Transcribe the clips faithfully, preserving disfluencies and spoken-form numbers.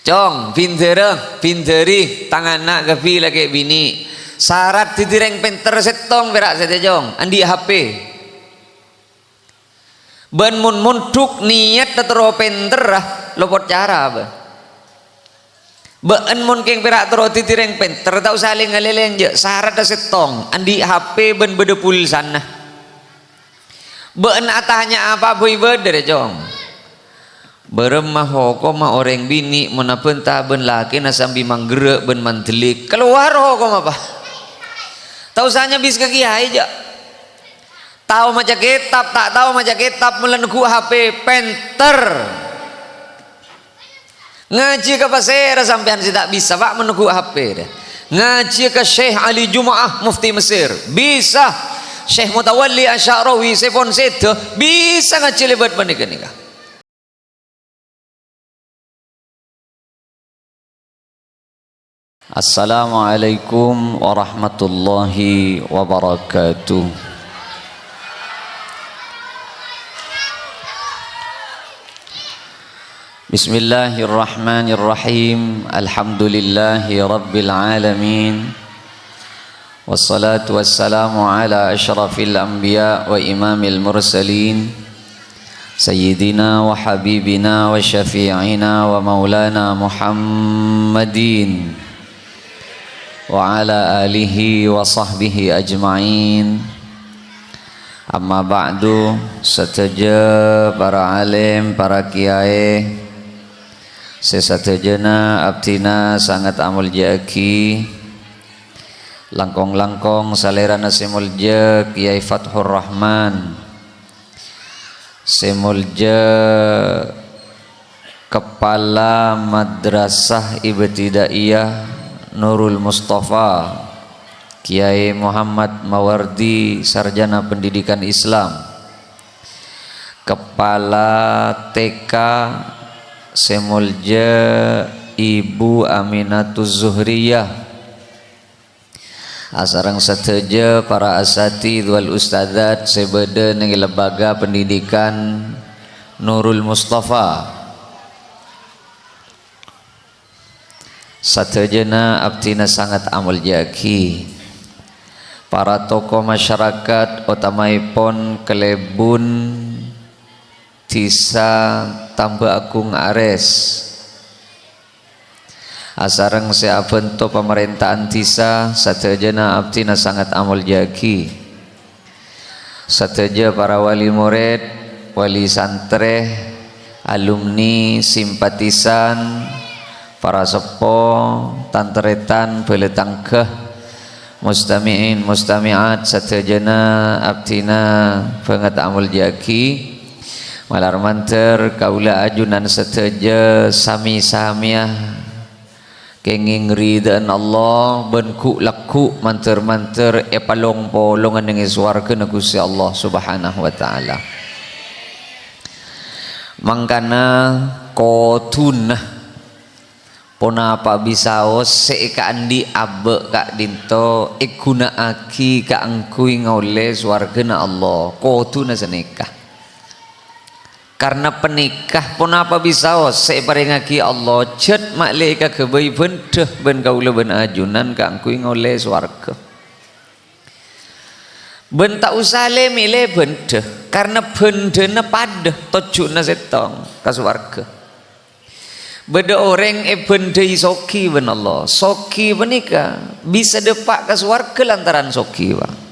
Cong, bhindhârâ, bhindhâri, tang ana' kabbhi lakè' binè'. Sarat dhâddhi rèng pènter sèttong pèra' satèya, Cong, andi' H P. Bân mon mondhuk niyat terro pènterra, lopot cara, bâ. Bâ'ân mon kèng pèra' terro dhâddhi rèng pènter, ta' osa lèng-ngalèlèng, jâ', saradda sèttong, andi' H P bân bâdâ pulsana. Bâ'ân atanya apa bhâi bâdâ rè, Cong. Bârâmma hokomma orèng binè' mon abânta bân lakèna sambi mangghârâ' bân mandhellè'? Kalowar hokomma, Pa'. Ta' osa nyabis ka kèyaè, jâ'. Tao maca kètab, ta' tao maca kètab, mola neggu' H P, pènter. Ngajhi ka pasèra sampèyan sè ta' bisa, Pa', mon neggu' H P rè? Ngajhi ka Syekh Ali Jum'ah, Mufti Mesir. Bisa. Syekh Mutawalli Asy'arawi, sè pon sèdhâ, bisa ngajhi lèbât panèka nèka. Assalamualaikum warahmatullahi wabarakatuh. Bismillahirrahmanirrahim. Alhamdulillahi rabbil alamin. Wassalatu wassalamu ala asyrafil anbiya wa imamil mursalin, sayyidina wa habibina wa syafi'ina wa maulana Muhammadin, wa ala alihi wa sahbihi ajma'in. Amma ba'du, sadhâjâ para alim, para kiyaè, sè sadhâjâna abdhina sanget amoljâ'aghi. Langkong-langkong salèrana sè moljâ Kiai Fathur Rahman, sè moljâ Kepala Madrasah Ibtidaiyah Nurul Mustafa, Kiai Muhammad Mawardi, Sarjana Pendidikan Islam, Kepala T K sè moljâ Ibu Aminatuz Zuhriyah, asareng sadhâjâ para asatidz wal ustadzat sè bâdâ neng lembaga pendidikan Nurul Mustafa. Sadhâjâna abdhina sanget amoljâ'aghi para tokoh masyarakat, otamaèpon kalèbun Dhisa Tamba Agung Arès. Asareng sè abhânto pamarènta'an dhisa, sadhâjâna abdhina sanget amoljâ'aghi. Sadhâjâ para wali morèd, wali santrè, alumni, simpatisan, para seppo, tan-tarètan, bhâlâ tangghâ, mustami'in, mustami'at, sadhâjâna abdhina bhânget amoljâ'aghi. Malar mandhâr kaulâ ajunan sadhâjâ sami-samèya kèngèng ridhâna Allah bân ghu'-lagghu' mandhâr-mandhâr èpalong-polonga neng è sowarghâna Ghustè Allah Subhanahu wa Ta'ala. Mangkana kodhuna ponapa bisaos sè èkaandi' abâ' ka'dinto èghuna'aghi kaangghuy ngaollè sowarghâna Allah, kodhuna sanèka. Karna panèka, ponapa bisaos sè èparèngaghi Allah jhât ma'lè èkaghâbây bhândhâ bân kaulâ bân ajunan kaangghuy ngaollè sowarghâ. Bân ta' osa lè-mèlè bhândhâ, karna bhândhâna padâ, tojjhuna sèttong, ka sowarghâ. Bâdâ orèng èbhândhâi soghi bân Allah. Soghi panèka bisa dâpa' ka sowarghâ lantaran soghi, Pa'.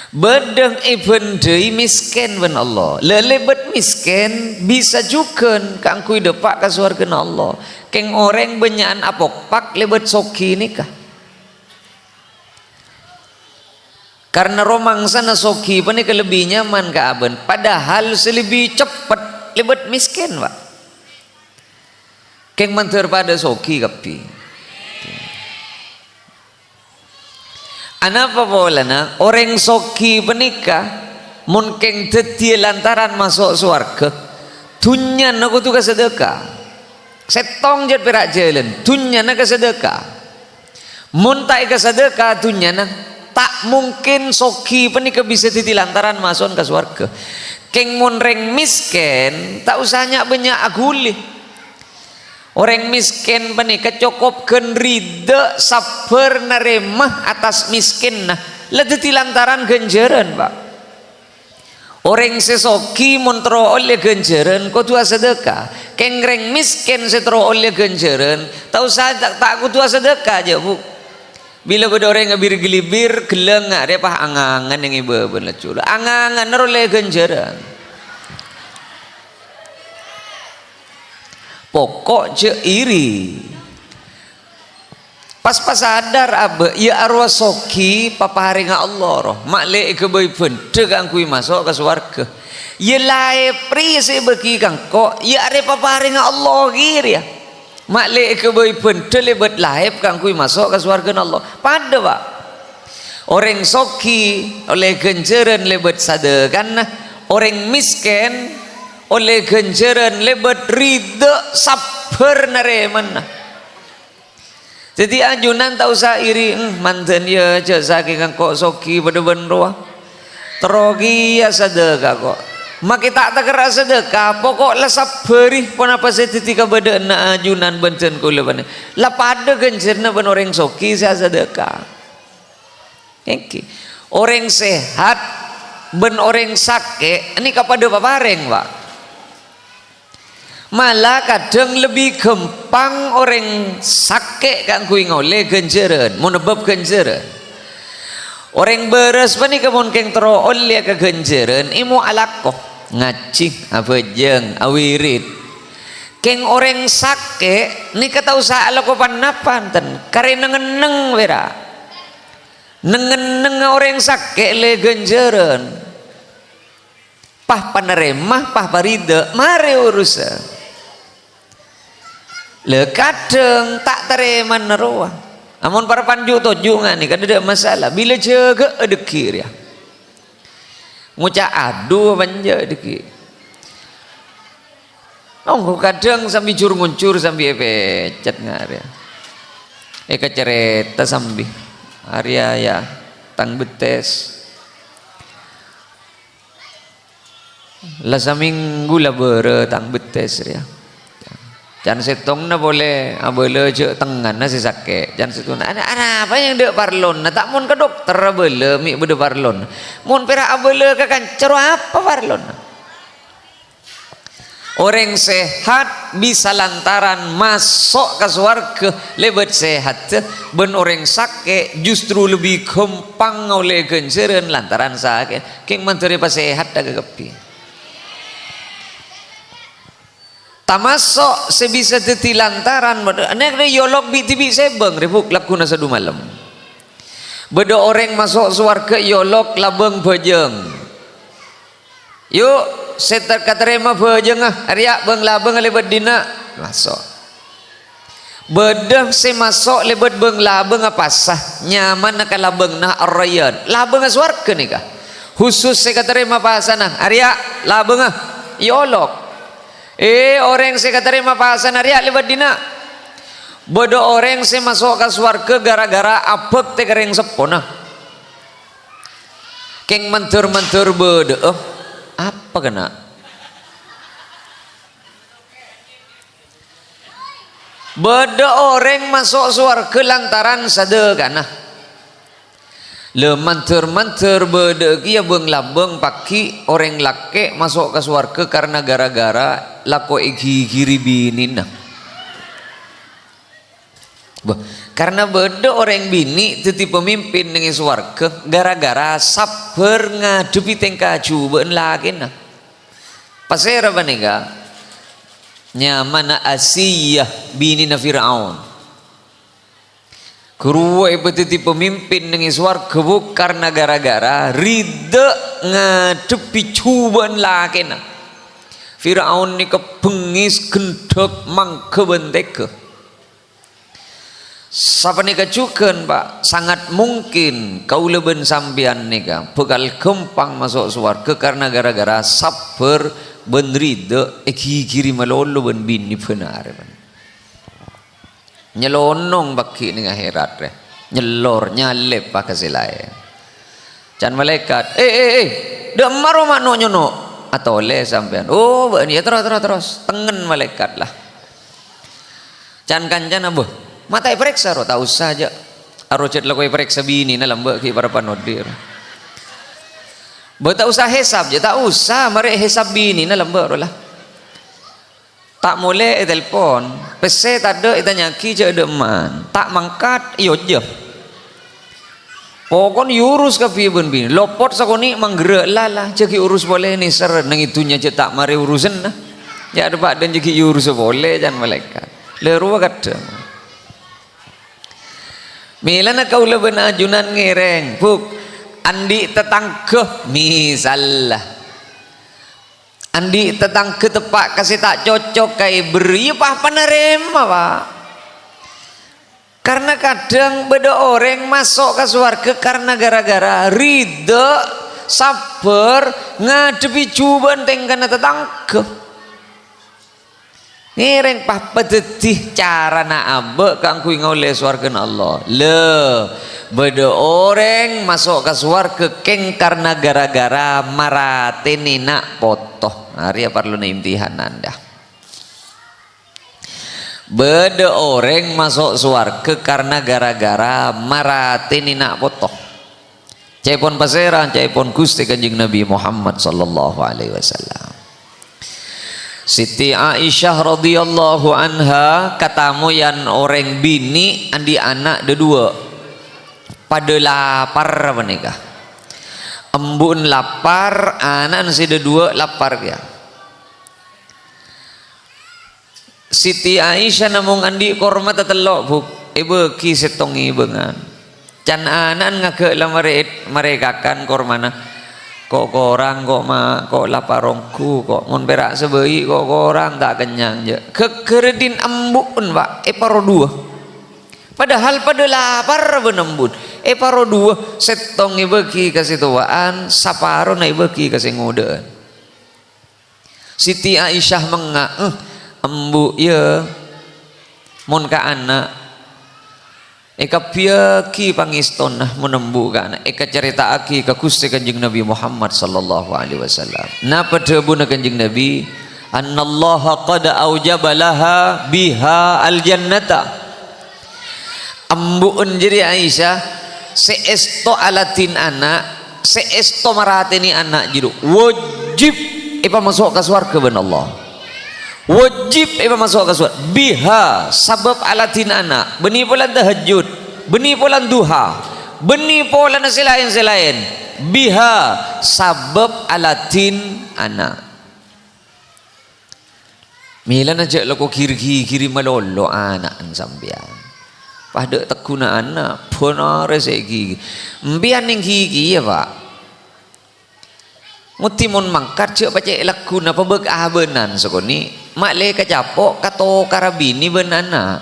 Bâdâ èbhândhâi mèskèn bân Allah. La lèbât mèskèn bisa jhughân kaangghuy dâpa' ka sowarghâna Allah. Kèng orèng bânnya'an apokpak lèbât soghi nèka. Karna romangsana soghi panèka lebbi nyaman ka'abân, padahal sè lebbi ceppet lèbât mèskèn, Pa'. Kèng mandhâr padâ soghi kabbhi. Anapa polana? Orèng soghi panèka mon kèng dhâddhiyâ lantaran maso' sowarghâ, dhunnyana kodhu kasadâka. Sèttong jhât pèra' jhâlân, dhunnyana kasadâka. Mon ta' èkasadâka dhunnyana, ta' mungkin soghi panèka bisa dhâddhi lantaran maso'an ka sowarghâ. Kèng mon rèng mèskèn, ta' osa nya'-bânnya' aghuli. Orèng mèskèn panèka cokop ghân ridha, sabbhâr narèma atas mèskènna, la dhâddhi lantaran ghânjhârân, Pak. Orèng sè soghi mon terro ollè ghânjhârân, kodhu asadhâka. Kèng rèng mèskèn sè terro ollè ghânjhârân, ta' osa, ta', ta' kodhu asadhâka, jâ', Bu. Bilâ bâdâ orèng abir-ghâlibir, ghellâng arè pas angangan neng è bâbâna laju. Angangan terro ollè ghânjhârân. Pokok jâ' iri. Pas pasadar abâ', iyâ arowa soghi paparèngnga Allah, roh. Ma'lè èghâbây bhândhâ kaangghuy maso' ka sowarghâ. Iyâ laèp rèya sè èbâghi ka engko', iyâ arè paparèngnga Allah ghi' rèya. Ma'lè èghâbây bhândhâ lèbât laèp kaangghuy maso' ka sowarghâna Allah. Padâ, Pak. Orèng soghi ollè ghânjhârân lèbât sadhâkana, orèng mèskèn ollè ghânjhârân lèbât ridha sabbhâr narèmana. Dhâddhi ajunan ta' osa iri, "Em, mandhâna iyâ jâ' sakèng engko' soghi padâ bân rowa. Terro kèya sadhâka ko'." Makè ta' takerra sadhâka, pokok la sabbhâri ponapa sè dhâddhi kabâdâ'ânna ajunan bân dân kaulâ panè. La padâ ghânjhârânna bân orèng soghi sè asadhâka. Èngghi. Orèng sehat bân orèng sakè' nèka padâ paparèng, Pak. Mala kadhâng lebbi ghâmpang orèng sakè' kaangghuy ngaollè ghânjhârân, mon ebbâb ghânjhârân. Orèng bârâs panèka mon kèng terro ollè ka ghânjhârân, èmo alako, ngajhi, abhâjâng, awirid. Kèng orèng sakè' nèka ta' osa alako pa-napa, enten, karè neng-enneng pèra'. Neng-ennengnga orèng sakè' lè ghânjhârân. Pas panarèma, pas paridha, marè urusa. Lha, kadhâng ta' tarèmana rowa. Amon parappa'na ju'-toju' nganè, kadhâddhâ masalah. Bilâ jâgâ'â dhâggi' rèya. Ngoca' adu apa enjâ' dhâggi'. Ongghu kadhâng sambi jur-ngonjur sambi èpècèt ngarè. Èkacarèta sambi. Arèya, ya, tang bettès. La samènggu la bârâ tang bettès rèya. Can sèttongnga polè abâlâ jâ' tengngana sè sakè'. Can sèttongnga, "Ana-, arapa nyang dâ' parlona? Ta' mon ka dokter abâlâ mè' bâdâ parlona. Mon pèra' abâlâ ka kanca, ro apa parlona?" Orèng sehat bisa lantaran maso' ka sowarghâ lèbât sehatta, bân orèng sakè' justru lebbi ghâmpang ngaollè ghânjhârân lantaran sakè'. Kèng mandhâr èpasehatta kakabbhi. Tamaso' sè bisa dhâddhi lantaran, nèka èyolok bi'-dhibi' sèbâng, rèbuk lagghuna sadumalem. Bâdâ orèng maso' sowarghâ èyolok labâng bhâjâng. Yu, sè ter-, katarèma bhâjângnga, arèya' bâng-labângnga lèbât dinna', maso'. Bâdâ sè maso' lèbât bâng-labângnga pasa, nyamana ka labângnga Ar-Rayyan. Labângnga sowarghâ nèka. Husus sè katarèma pasana, arèya' labângnga, èyolok. Eh, orèng sè katarèma pasana arèya' lèbât dinna'. Bâdâ orèng sè maso' ka sowarghâ ghârâ-ghârâ abhâktè ka rèng seppona. Kèng mandhâr-mandhâr bâdâ'â, apa kèna? Bâdâ orèng maso' sowarghâ lantaran sadhâkana. Lha, mandhâr-mandhâr bâdâ'â kèya bâng-labâng paghi' orèng lakè' maso' ka sowarghâ karna ghârâ-ghârâ lako èghighiri binèna. Bâh, karna bâdâ orèng binè' dhâddhi pamimpin neng è sowarghâ ghârâ-ghârâ sabbhâr ngadhebbhi tèngka jhubâ'ân lakèna. Pasèra panèka? Nyamana Asiyah, binèna Fir'aun. Ghâruwa èpadhâddhi pamimpin neng è sowarghâ, Bu, karna ghârâ-ghârâ ridha ngadhebbhi jhubâ'ân lakèna. Fir'aun nèka bengngès, ghendhek, mangghâ bân tèghâ. Sapanèka jhughân, Pak, sangat mungkin kaulâ bân sampèyan nèka bhâkal ghâmpang maso' sowarghâ karna ghârâ-ghârâ sabbhâr bân ridha èghighiri malolo bân binè bhânarèpon. Nyelonong paghi' neng aherat rè, nyellor, nyalèp ka sè laèn. Can malaèkat, "Eh, eh, eh, dâ' emma ro ma' no'-nyono'?" Atolè sampèyan. "Oh, bâ'na, iyâ, terros, terros, terros." Tengngen malaèkat la. Can-kancana, "Bâh, ma' ta' èparèksa, ro?" "Ta' osa, jâ'. Aro jhât lako èparèksa binèna, lambâ' ghi' parappa'na odi', ro." "Bâh, ta' osa hèsab, jâ'." "Ta' osa, marè èhèsab binèna, lambâ', ro, la." Ta' molè ètelpon, pèssè tadâ' ètanya'aghi jâ' dâ' emma'an, ta' mangkat èojjhâ. Pokon èurus kabbhi bân binè, lopot sakonè' mangghârâ' la, la, jâ' ghi' urus polè nèser neng è dhunnya jâ' ta' marè urusanna. Jâ' dâpa' dâ' jâ' ghi' èurus polè can malaèkat. La rowa kadhâng. Mèlana kaulâ bân ajunan ngèrèng, Bu', andi' tatangghâ, misal la. Andi' tatangghâ teppa' ka sè ta' cocok ka èbâr, iyâ pas panarèma, Pa'. Karna kadhâng bâdâ orèng maso' ka sowarghâ karna ghârâ-ghârâ ridha, sabbhâr, ngadhebbhi jhubâ'ân tèngkana tatangghâ. Ngèrèng pas padâddhi carana abâ' kaangghuy ngaollè sowarghâna Allah. Lè, bâdâ orèng maso' ka sowarghâ kèng karna ghârâ-ghârâ maratènè na' poto. Arèya parlona imtihanan, dâ. Bâdâ orèng maso' sowarghâ karna ghârâ-ghârâ maratènè na' poto. Ca'èpon pasèra? Ca'èpon Ghustè Kanjeng Nabi Muhammad sallallahu alaihi wasallam. Siti Aisyah radhiyallahu anha katamoyan orèng binè' andi' ana' dâduwâ'. Padâ lapar panèka. Embu'en lapar, ana'en sè dâduwâ' lapar kèya. Siti Aisyah namong andi' korma tatello', Bu', èbâghi sèttong èbângan. Can ana'en ngaghâ' la marè, marè kakan kormana. Ko' korang, ko' ma-, ko' lapar ongghu, ko' mon pèra' sabâi, ko' korang, ta' kennyang, jâ'. Ghâgghârâ dhin embu'en, Pa', èparo duwâ. Padahal padâ lapar bân embu'en. Èparo duwâ, sèttong èbâghi ka sè towa'an, saparona èbâghi ka sè ngodâ'ân. Siti Aisyah mengnga, "Eh, embu', yâ, mon ka ana', èkabbhiyâghi pangèstona mon embu' ka ana', èkacarèta'aghi ka Ghustè Kanjeng Nabi Muhammad sallallahu alaihi wasallam." Napa dhâbuna Kanjeng Nabi? "Annallaha qad aujaba laha biha al-jannata." Embu'en jârèya Aisyah, sè èsto aladhin ana', sè èsto maratènè ana' jârèya, wajib èpamaso' ka sowarghâ bân Allah. Wajib èpamaso' ka sowarghâ. Biha, sabâb aladhin ana'. Bânnè polana tahajjud, bânnè polana duha, bânnè polana sè laèn-sè laèn. Biha, sabâb aladhin ana'. Mèlana jâ' lako gir-gigiri malolo ana'en sampèyan. Padâ tegghuna ana', bân arè sè gigi. Empèyan neng gigi, yâ, Pa'. Ngodhi mon mangkat jâ' pacè' lagghuna pabâk abânan sakonè'. Ma'lè kacapo' katokara binè bân ana'.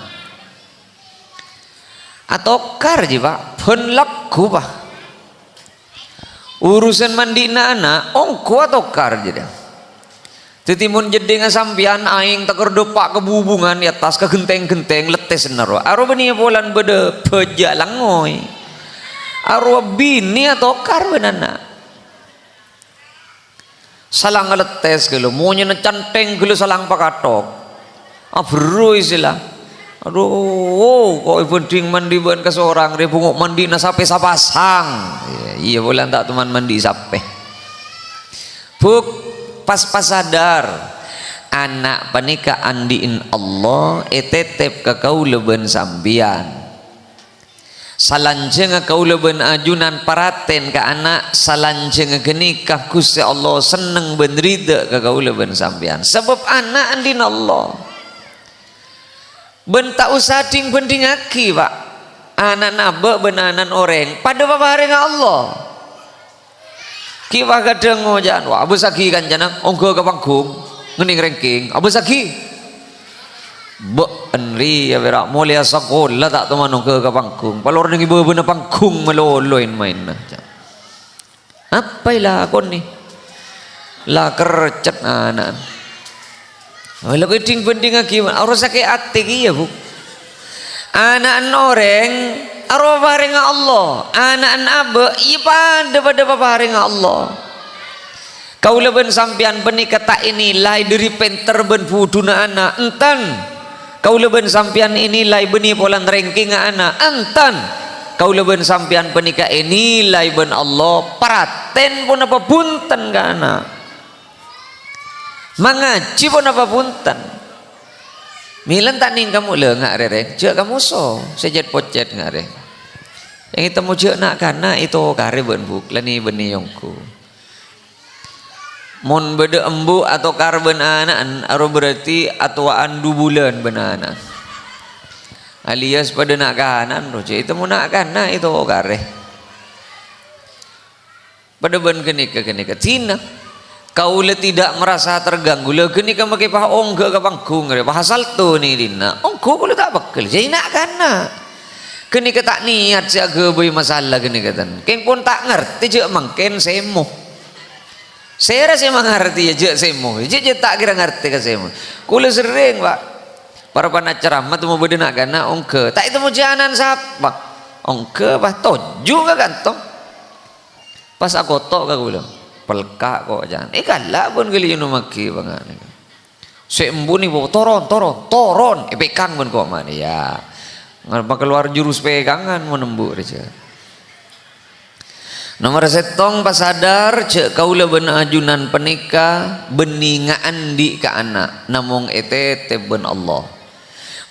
Atokar jiyâ, Pa', bân lagghu, Pa'. Urusan mandi'na ana', ongghu atokar jârèya. Dhâddhi, mon jeddhingnga sampèyan aèng takor dâpa' ka bubungan è attas, ka ghentèng-ghentèng, lettèsanna rowa. Arowa bânnè polana bâdâ bâjâ langngoy. Arowa binè atokar bân ana'. Salang ngalettès ghâllu, monyèna canthèng ghâllu salang pakathok. Aberru' istillah. Adhu, ko' èbhândhing mandi bân kasorang, rè bhungo' mandi'na sapè sapasang. Iyâ, iyâ, polana ta' toman mandi sapè. Bu', pas-pas sadar, ana' panèka andi'en Allah, ètètèp ka kaulâ bân sampèyan. Salanjhângnga kaulâ bân ajunan paratèn ka ana', salanjhângnga ghânèka Ghustè Allah senneng bân ridha ka kaulâ bân sampèyan. Sabâb ana' andi'na Allah. Bân ta' osa dhing-bhândhingngaghi, Pa'. Ana'na abâ' bân ana'na orèng padâ paparèngnga Allah. Ghi' paghâdhâng ngoca'an, "Wah, abâsaghi kancana, ongghâ ka panggung, ngennèng rèngkèng, abâsaghi." Bâ' enrèya pèra' molèya sakola ta' toman ongghâ ka panggung, palor neng è bâbâna panggung malolo èn-maènna. Apa èlakonè? La kercet ana'na. Wala kèdhing-bhândhingngaghi, arowa sakè' atè kèya, Bu'. Ana'na orèng arowa parèngnga Allah, ana'na abâ' iyâ padâ-padâ paparèngnga Allah. Kaulâ bân sampèyan panèka ta' ènilai dhâri pènter bân budhuna ana', enten. Kaulâ bân sampèyan ènilai bânnè polana rèngkèngnga ana'. Enten. Kaulâ bân sampèyan panèka ènilai bân Allah, paratèn ponapa bhunten ka ana'. Mangajhi ponapa bhunten. Mèlana ta' nèng ka mo-, lha, nga' rè, rèng. Jhâ' ka moso, sè cèt-pocèt nga' rè. Ètemmo jhâ' na'-kana' ètokarè bân bu-, lanè bânnè ongghu. Mon bâdâ embu' atokar bân ana'na, aro berarti atowa'an du bulân bân ana'na. Alias padâ na'-kana'an, ro, jhâ' ètemmo na'-kana' ètokarè. Padâ bân ghânèka, ghânèka. Dina, kaulâ tidak merasa terganggu. Lha, ghânèka makè pas ongghâ ka panggung, rè. Pas salto nè dina. Ongghu kaulâ ta' pegghel. Jhâ' na'-kana'. Ghânèka ta' niyat sè aghâbây masalah ghânèka, ten. Kèng pon ta' ngartè jhâ' mangkèn sèmo. Sèra sè mangartè, yâ, jhâ' sèmo. Jhâ', jhâ' ta' kèra ngartè ka sèmo. Kaulâ serrèng, Pa'. Parappa'na ceramah temmo bâdâ na'-kana' ongghâ. Ta' ètemmo jhâ' ana'na sapa. Ongghâ, Pa'. Toju' ka kantong. Pas akoto' ka kaulâ, "Pelka' ko', can." Èkala' pon ghâllu ènommaghi bângal. Sè embu' nèko, "Toron, toron, toron!" Èpèkang bân ko' manè, yâ. Ngarep kalowar jurus pèkangan mon embu' rèya. Nomer sèttong, pasadar jhâ' kaulâ bân ajunan panèka bânnè ngaandi' ka ana', namong ètètèp bân Allah.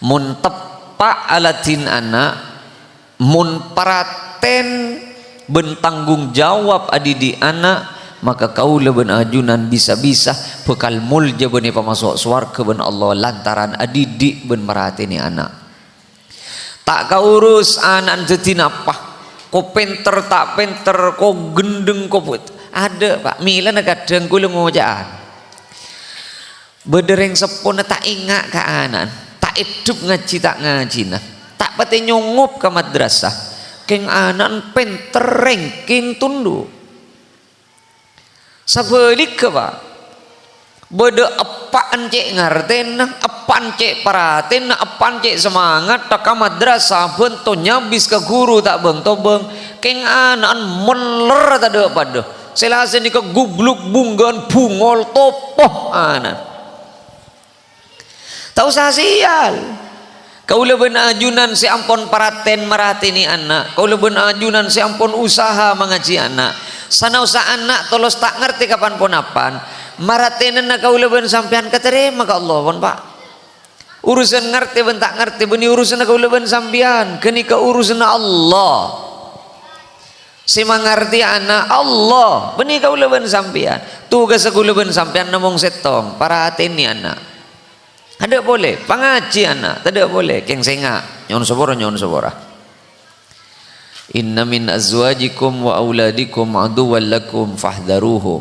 Mon teppa' aladhin ana', Mon paratèn bân tanggung jawab adidik ana', maka kaulâ bân ajunan bisa-bisa bhâkal molja bân èpamaso' sowarghâ bân Allah lantaran adidik bân maratènè ana'. Ta' kaurus ana'na dhâddhi napa, ko pènter ta' pènter, ko ghendheng ko bu-, adâ', Pa'. Mèlana kadhâng kaulâ ngoca'an. Bâdâ rèng seppona ta' enga' ka ana'na, ta' èdhep ngajhi ta' ngajhina, ta' patè nyongop ka madrasah, kèng ana'na pènter rèngkèng tondhu'. Sabhâligghâ, Pa', bâdâ eppa'na cè' ngartèna, eppa'na cè' paratèna, eppa'na cè' samangatta ka madrasah, bhânto nyabis ka ghuru ta' bâng-tobâng, kèng ana'na meller tadâ' padâ. Sè la sè nèka gubluk bunggaan bungol topo ana'. Ta' osa sèyal. Kaulâ bân ajunan sè ampon paratèn maratènè ana', kaulâ bân ajunan sè ampon usaha mangajhi ana'. Sanaossa ana' tolos ta' ngartè kapan ponapan, maratènana kaulâ bân sampèyan katarèma ka Allah, pon, Pa'. Urusan ngartè bân ta' ngartè bânnè urusanna kaulâ bân sampèyan, ghânèka urusanna Allah. Sè mangartè ana' Allah, bânnè kaulâ bân sampèyan. Tugassa kaulâ bân sampèyan namong sèttong, paratènè ana'. Adâ' polè, pangajhi ana', tadâ' polè, kèng sènga', nyo'on sapora, nyo'on sapora. "Inna min azwajikum wa auladikum aduwwan lakum fahdharuhum."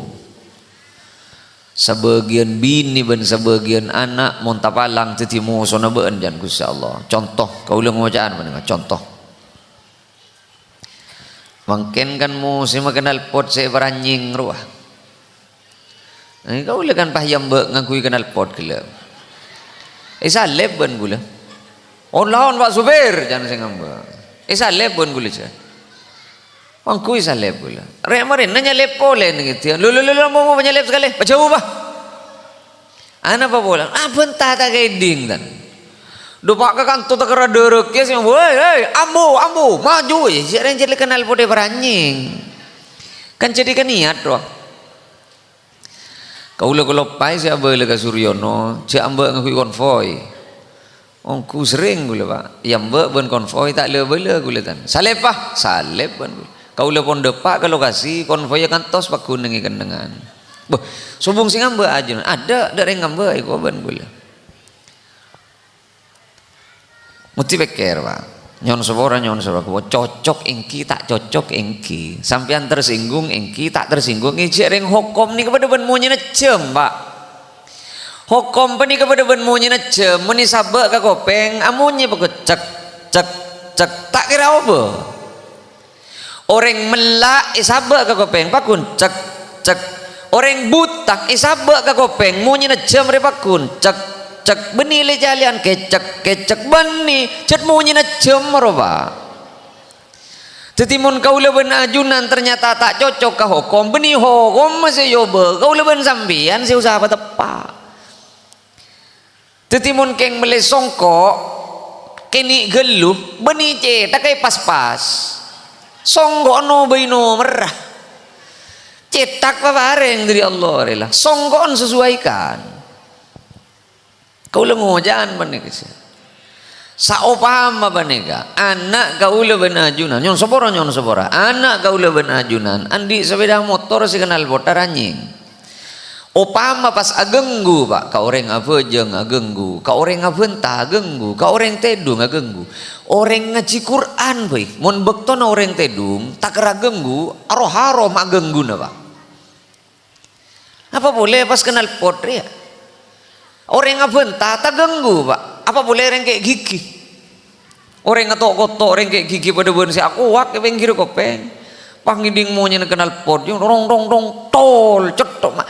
Sabâgiyân binè bân sabâgiyân ana' mon tapalang dhâddhi mosona bâ'na, can Ghustè Allah. Conto, kaulâ ngoca'an panèka, conto. Mangkèn kan mosèmma knalpot sè èparanyèng rowa. Eh, kaulâ kan pas èambâ' ngangghuy knalpot ghellâ'. Èsalèp bân kaulâ. "On-laon, Pak Supir," can sè ngambâ'. Èsalèp bân kaulâ, can. Ngangghuy salèp kaulâ. Rè' marèna nyalèp polè nèng èdiyân. "Lho, lho, lho, lho, mo, mo, nyalèp sakalè. Pajhâu, Pak." Anapa polana? Abânta ta' kèdhing, tan. Dhu pa' ka kanto ta' kèra dârâk, yâ, sè, "Woi, hei, ambu, ambu, maju!" Yâ, jhâ' rèng jhâ' lè knalpot èparanyèng. Kan jadi ka niat, rowa. Kaulâ kaloppaè sè abâlâ ka Suryono, jhâ' ambâ' ngangghuy konvoy. Ongghu serrèng kaulâ, Pa'. Èambâ' bân konvoy ta' la-bâlâ kaulâ, tan. Salèp, Pa', salèp bân kaulâ. Kaulâ pon dâpa' ka lokasi, konvoyya kantos pagghun nèng è kennengngan. Bâh, sobung sè ngambâ' ajunan. Adâ', adâ' rèng ngambâ' èko bân kaulâ. Mesti pèkkèr, Pa'. Nyo'on sapora, nyo'on sapora. Cocok èngghi, ta' cocok èngghi. Sampèyan tersinggung èngghi, ta' tersinggung èngghi. Jhâ' rèng hokom nèka padâ bân monyèna jhâm, Pa'. Hokom panèka padâ bân monyèna jhâm, mon èsabâ' ka kopèng, amonyè pokok cek, cek, cek, ta' kèra obâ. Orèng mella' èsabâ' ka kopèng, pagghun cek, cek. Orèng buta èsabâ' ka kopèng, monyèna jhâm rè pagghun cek, cek. Bânnè lè-calèyan kècek, kècek. Bânnè, jhât monyèna jhâm rowa. Dhâddhi, mon kaulâ bân ajunan ternyata ta' cocok ka hokom, bânnè hokomma sè èobâ, kaulâ bân sampèyan sè osa pateppa'. Dhâddhi, mon kèng mellè songko', kènè' ghâllu, bânnè cèthak è pas-pas. Songko'na obâi nomerra. Cèthak paparèng dâri Allah rèya. Songko'na sesuaikan. Kaulâ ngoca'an panèka, sè. Saopama panèka, ana' kaulâ bân ajunan, nyo'on sapora, nyo'on sapora. Ana' kaulâ bân ajunan, andi' sapèda motor sè knalpot aranyèng. Opama pas aghânggu, Pa', ka orèng abhâjâng aghânggu, ka orèng abhânta aghânggu, ka orèng tèdung aghânggu. Orèng ngajhi Qur'an, bhâi, mon bâktona orèng tèdung, takèr aghânggu, aro-haro ma' aghângguna, Pa'. Apa polè pas knalpot rèya? Orèng abhânta ta' aghânggu, Pa'. Apa polè orèng kè' ghighi? Orèng ato'-koto', orèng kè' ghighi padâ bân sè akowak è pèngghir kopèng. Pas ngèdhing monyèna knalpot, yo, rong, rong, rong, tol, cetthok, Ma'.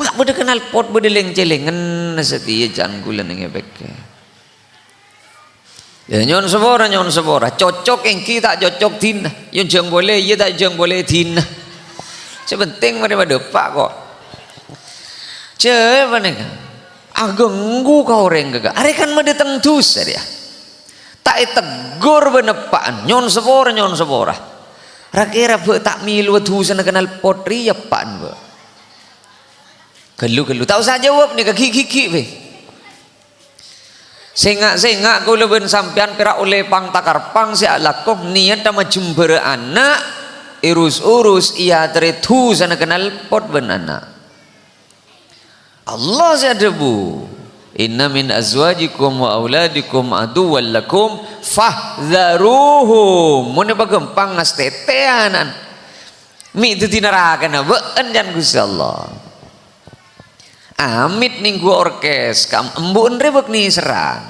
Ma' bâdâ knalpot, bâdâ lèng-cèlèngen satèya can kaulâ nèng è pèkkèr. Ya, nyo'on sapora, nyo'on sapora. Cocok ènggi ta' cocok dina. Yo jhâng polè, iyâ ta' jhâng polè dina. Sè penting marè padâpa' kok. Jhâ' panèka. Aghânggu ka orèng ghâgghâ. Arè kan madâteng dhusa, yâ. Ta' ètegghur bân eppa'na. Nyo'on sapora, nyo'on sapora. Ra-kèra bâ' ta' mèlowa dhusana knalpot rèya eppa'na, bâ'. Ghâllu-ghâllu. Ta' osa jâwâb nèka, ghi'-ghighi', bhâi. Sènga'-sènga' kaulâ bân sampèyan pèra' ollè pang-takarpang sè alako, niyadhâ majembhârâ ana', èrus-urus, èyaterrè dhusana knalpot bân ana'. Allah sè adhâbu, "Inna min azwajikum wa auladikum aduwwal lakum fahdharuhum." Mon èpaghâmpang, ngastètè ana'na. Mè' dhâddhi narakana bâ'na can Ghustè Allah. Amit nèngghu orkes, kam-, embu'en rè bâk nèserrang.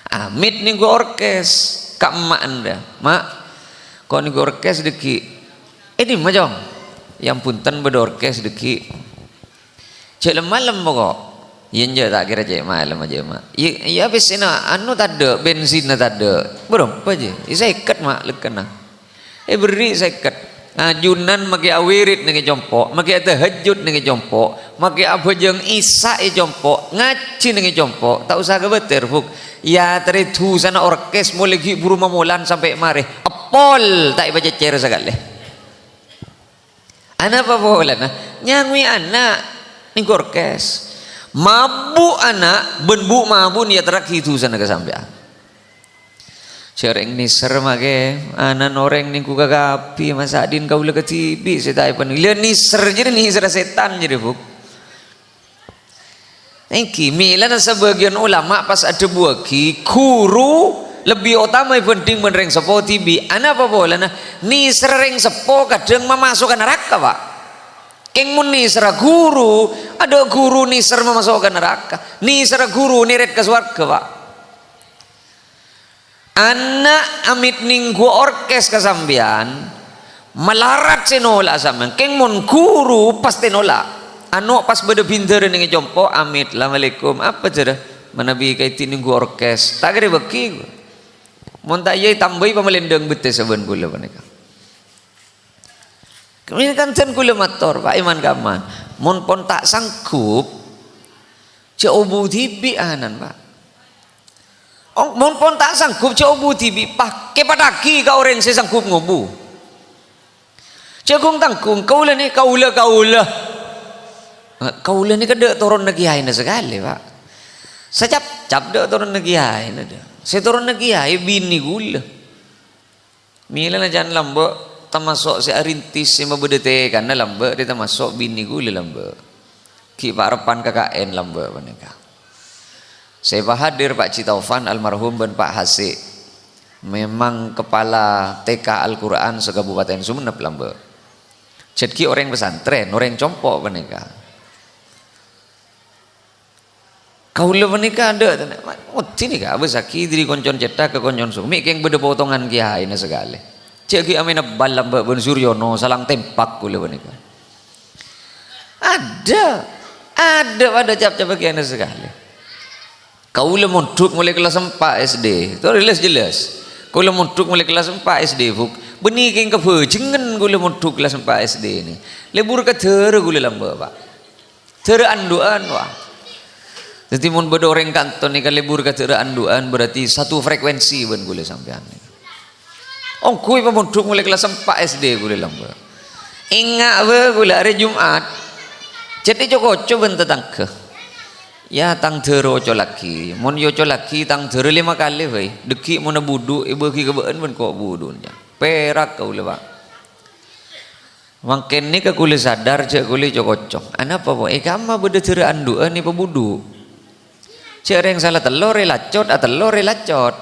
Amit nèngghu orkes, ka emma'en rè, "Ma', ko' nèngghu orkes dhâggi'." "È dimma, Cong?" "Yâ, bhunten, bâdâ orkes dhâggi'." "Jhâ' lem-malem poko'." "Iyâ, enjâ', ta' kèra cè' malem jâ, Ma'." "Iyâ, iyâ, pèssèna anu tadâ', bensinna tadâ'." "Bârâmpa jâ?" "Iyâ, sèket, Ma', lèkkanna." Èberri' sèket. Ajunan makè awirid nèng è compo', makè atahajjud nèng è compo', makè abhâjâng Isya è compo', ngajhi nèng è compo', ta' osa kabâtèr, Bu'. Èyaterrè dhusana orkes molaè ghi' buru mamolan sampè' marè. Èpol, ta' èpacèccèr sakalè. Anapa polana? Nyangowè ana' nèng orkes. Mabu' ana', bân bu' mabu'na èyaterraghi dhusana ka sampèyan. Jhâ' rèng nèser makè, ana'na orèng nèngghu kakabbhi, masa' dhin kaulâ kadhibi' sè ta' èpèn-, la nèser jârèya nèserra sètan jârèya, Bu'. Ènggi, mèlana sabâgiyân ulama pas adhâbuwâghi, ghuru lebbi otama èbhândhing bân rèng seppo dhibi'. Anapa polana? Nèser rèng seppo kadhâng mamaso'a naraka, Pa'. Kèng mon nèserra ghuru, adâ' ghuru nèser mamaso'a naraka. Nèserra ghuru nèrèt ka sowarghâ, Pa'. Ana' amit nèngghu orkes ka sampèyan, malarat sè nola'a sampèyan. Kèng mon ghuru pastè nolak. Ano' pas bâdâ bhindhârâ nèng è compo', amit, "Assalamualaikum, apa jârèya?" "Manabi kaèdhi' nèngghu orkes." "Ta' kèra bâghi." Mon ta' iyâ ètambâi pamalèndâng bettèssa bân kaulâ panèka. Kemene kanten kaulâ mator, Pak Iman Kaman, mon pon ta' sanggup, jhâ' obu dhibi' ana'na, Pak. Oh, mon pon ta' sanggup, jhâ' obu dhibi', Pak. Kèpadhâghi ka orèng sè sanggup ngobu. Jhâ' gung-tanggung, kaulâ nè, kaulâ, kaulâ. Eh, kaulâ nè kadhâ' toronna kèyaèna sakalè, Pak. Sacap-cap dhâ' toronna kèyaèna, dhâ'. Sè toronna kèyaè binè kaulâ. Mèlana can lambâ', tamaso' sè arintis sè mabâdâ tèkana lambâ', rè tamaso' binè kaulâ lambâ'. Ghi' pa'-reppa'an ka K N lambâ' panèka. Sè èpahadir Pak Ji Taufan almarhum bân Pak Hasik. Memang kepala T K Al-Qur'an se-Kabupaten Sumenep lambâ'. Jhât ghi' orèng pesantren, orèng compo' panèka. Kaulâ panèka adâ', ngoddhi nèka, abâssaghi dhâri koncon cèthak ka koncon song. Mè' kèng bâdâ potongan kèyaèna sakalè. Jhâ' ghi' amèna bal lambâ' bân Suryono, salang tempak kaulâ panèka. Adâ', adâ' padâ cap-capa kèyaèna sakalè. Kaulâ mondhuk molaè kellas empa' S D. Toro' jelas-jelas. Kaulâ mondhuk molaè kellas empa' S D, Bu'. Bânnè kèng kabhâjângan kaulâ mondhuk kellas empa' S D nè. Lebur ka dârâ kaulâ lambâ', Pak. Dârâ andu'ân, wah. Dhâddhi, mon bâdâ orèng kanto nèka lebur ka dârâ andu'ân, berarti satu frekuensi bân kaulâ sampèyan. Ongghu èpamondhuk molaè kellas empa' S D kaulâ lambâ'. Enga' bâ' kaulâ arè Jum'at. Jadi co-koco bân tatangghâ. "Ya, tang dârâ ocollaghi." Mon èocollaghi, tang dârâ lèma kalè bhâi. Dhâggi' mon abudhu', èbâghi ka bâ'ân bân ko' budhu'na. Pèrak kaulâ, Pak. Mangkèn nèka kaulâ sadar jâ' kaulâ co-koco. Anapa, Po? È kamma bâdâ dârâ andu'ân èpabudhu'. Jâ' rèng sala tello rè lacot, atello rè lacot.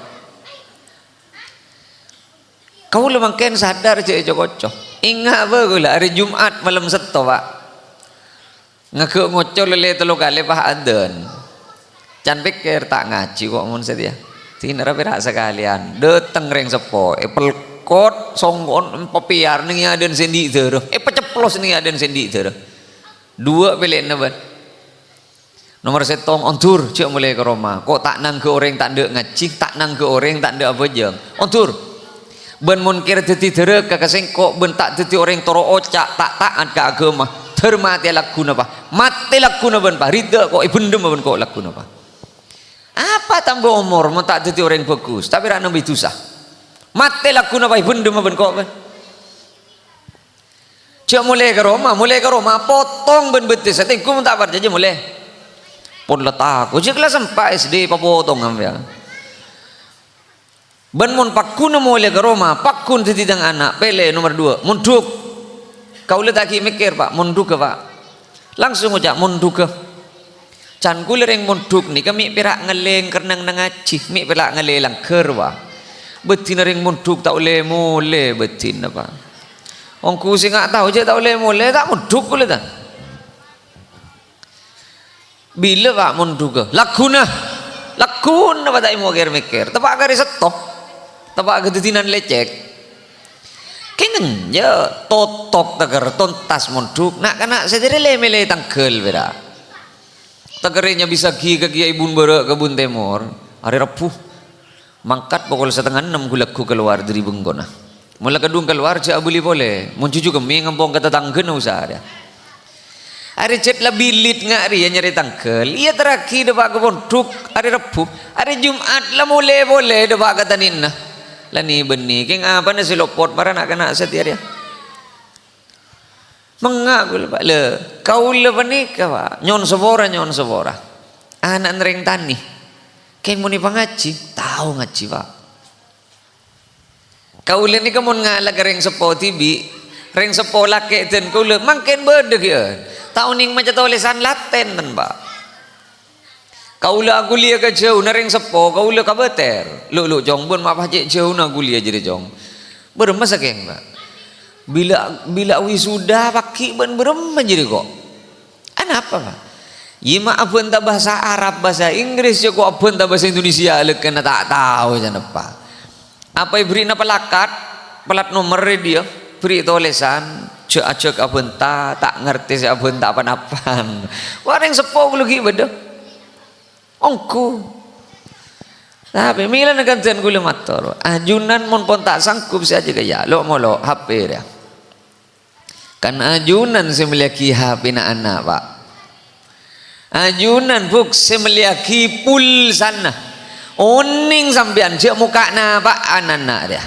Kaulâ mangkèn sadar jâ' èco-koco. Enga' bâ' kaulâ, arè Jum'at malem Sètto, Pak. Ngaghâ' ngoco lèlè tello kalè pas adzân. Can pèkkèr, "Ta' ngajhi ko' mon satèya." Dinara pèra' sakalèyan. Dâteng rèng seppo, èpelkot songko'na èpapèyar neng è adâ'na sè andi' dârâ, èpaceplos neng è adâ'na sè andi' dârâ. Duwâ' pèlèna bân. Nomer sèttong, ondur, jâ' molaè ka roma. Ko' ta' nangghâ orèng ta' endâ' ngajhi, ta' nangghâ orèng ta' endâ' abhâjâng. Ondur. Bân mon kèra dhâddhi dârâka ka sèngko', bân ta' dhâddhi orèng toro' oca', ta' ta'at ka aghâma, dhâr matèya lagghuna, Pa. Matè lagghuna bân, Pa. Ridha ko' èbhendhem bân ko' lagghuna, Pa. Apa tamba omor mon ta' dhâddhi orèng bhâghus, tapè ra nambâi dhusa? Matè lagghuna, Pa, èbhendhem bân ko', Pa. Jâ' molaè ka roma, molaè ka roma, potong bân bettessa, tèngghu mon ta' parcajâ molaè. Pon la tako, jâ' kellas empa' S D papotong sampèyan. Bân mon pagghuna molaè ka roma, pagghun dhâddhi tang ana', pèlè nomer duwâ', mondhuk. Kaulâ ta' ghi' mèkkèr, Pa', mondhughâ, Pa'. Langsung oca', "Mondhughâ." Can kaulâ rèng mondhuk nèka mè' pèra' ngallè kennengnganna ngajhi, mè' pèra' ngallè langghâr, Pa'. Bâddhina rèng mondhuk ta' ollè molè bâddhina, Pa'. Ongghu sè nga' tao jâ' ta' ollè molè, ta' mondhuk kaulâ, ta'. Bilâ, Pa', mondhughâ? Lagghuna. Lagghuna, Pa', ta' èmokèr-mèkkèr. Teppa' ka arè Sètto. Teppa' ka dhâddhina lècèk. Kèng enjâ' totok tèkèr tontas mondhuk. Na'-kana' sè dhâri lè-mèlè tangghâl pèra'. Tèkèrrè nyabisaghi ka kèyaè bun bârâ' ka bun tèmor. Arè Rebbhu. Mangkat pokol satengnga ennem ghu-lagghu kalowar dhâri bengkona. Mon la kadhung kalowar, jâ' abâli polè. Mon jhujhu kemmè ngampong ka tatangghâna usaha rèya. Arè jhât la bilit nga' rèya nyarè tangghâl, èyaterraghi dâpa' ka pondhuk arè Rebbhu. Arè Jum'at la molè polè dâpa' ka tanè'na. La nè-bânnè, kèng apana sè lopot mara na'-kana' satèya rèya? Mengnga' kaulâ, Pa'. Lè, kaulâ panèka, Pa', nyo'on sapora, nyo'on sapora. Ana'na rèng tanè. Kèng mon èpangajhi, tao ngajhi, Pa'. Kaulâ nèka mon ngala' ka rèng seppo dhibi', rèng seppo lakè' dân kaulâ, mangkèn bâdâ ghi'ân. Ta' onèng maca tolèsan Latèn, ten, Pa'. Kaulâ aghuliyâ ka jhâuna rèng seppo, kaulâ kabâtèr. "Lu', lu', Cong, bun ma' pas cè' jhâuna aghuliyâ jârèya, Cong." "Bârâmma sakèng, Pa'?" "Bilâ, bilâ wisuda paghi' bân bârâmma jârèya, ko'?" "Anapa, Pa'?" "Iyâ, ma' abhânta bhâsa Arab, bhâsa Inggris, jâ' ko' abhânta bhâsa Indonesia, lèkèna ta' tao, jâ' napa." Apa èbherri'na palakat, plat nomer è dhiyâ, bherri' tolèsan, jâ' ajâk abhânta, ta' ngartè sè abhânta pan-apan. Wah, rèng seppo ghulâ ghi' bâdâ. Ongghu. Tapè mèlana kan dân ghulâ mator, ajunan mon pon ta' sanggup sè ajâgâ, ya, lo'-molo' H P rèya. Kan ajunan sè mellèyaghi H P-na ana', Pa'. Ajunan, Bu', sè mellèyaghi pulsana. Onèng sampèyan jâ' mokka' napa'an ana' rèya.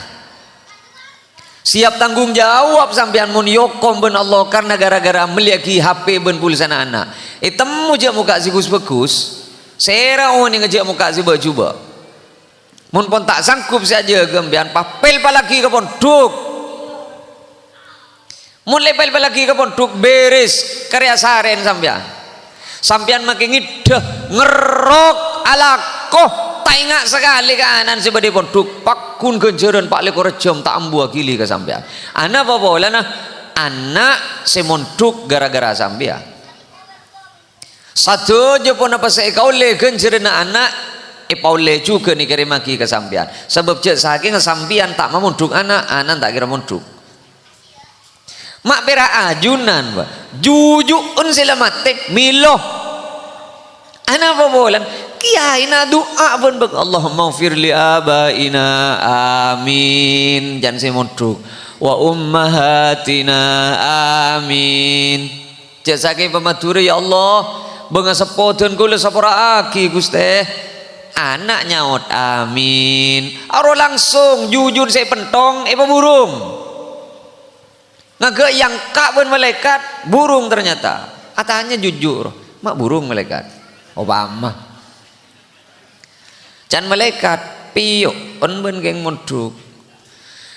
Siap tanggung jawab sampèyan mon èokom bân Allah karna ghârâ-ghârâ mellèyaghi H P bân pulsana ana'. Ètemmo jâ' mokka' sè ghus-bhâghus. Sèra onènga jâ' mokka' sè bâ'-jubâ'. Mon pon ta' sanggup sè ajâgâ sampèyan, pa-, pèlpallaghi ka pondhuk. Mon la èpèlpallaghi ka pondhuk, bèrès, karè asarèn sampèyan. Sampèyan makè ngèddhâ, ngerrok, alako, ta' enga' sakalè ka ana'na sè bâdâ è pondhuk, pagghun ghânjhârân pa' lèkor jhâm ta' ambu aghili ka sampèyan. Anapa polana? Ana' sè mondhuk ghârâ-ghârâ sampèyan. Sadhâjâ ponapa sè èkaollè ghânjhârânna ana', èpaollè jhughân èkèrèmmaghi ka sampèyan. Sabâb jâ' sakènga sampèyan ta' mamondhuk ana', ana'na ta' kèra mondhuk. Ma' pèra' ajunan, bâ. Juju'en sè la matè, mèlo. Anapa polana? Kèyaèna du'a bân bâk, "Allahummaghfir li abaina, amin." Jân sè mondhuk. "Wa ummahatina, amin." Jâ' sakèng pa Madhurâ, "Ya Allah, Bângaseppo dân kaulâ sapora'aghi, Ghustè. Ana' nyaot, "Amin." Aro langsung jujun sè pentong èpaburung. Ngaghâ' èangka' bân malaèkat, burung ternyata. Atanya jujur, "Ma' burung malaèkat?" Opama. Can malaèkat, "Piyo'en bân kèng mondhuk."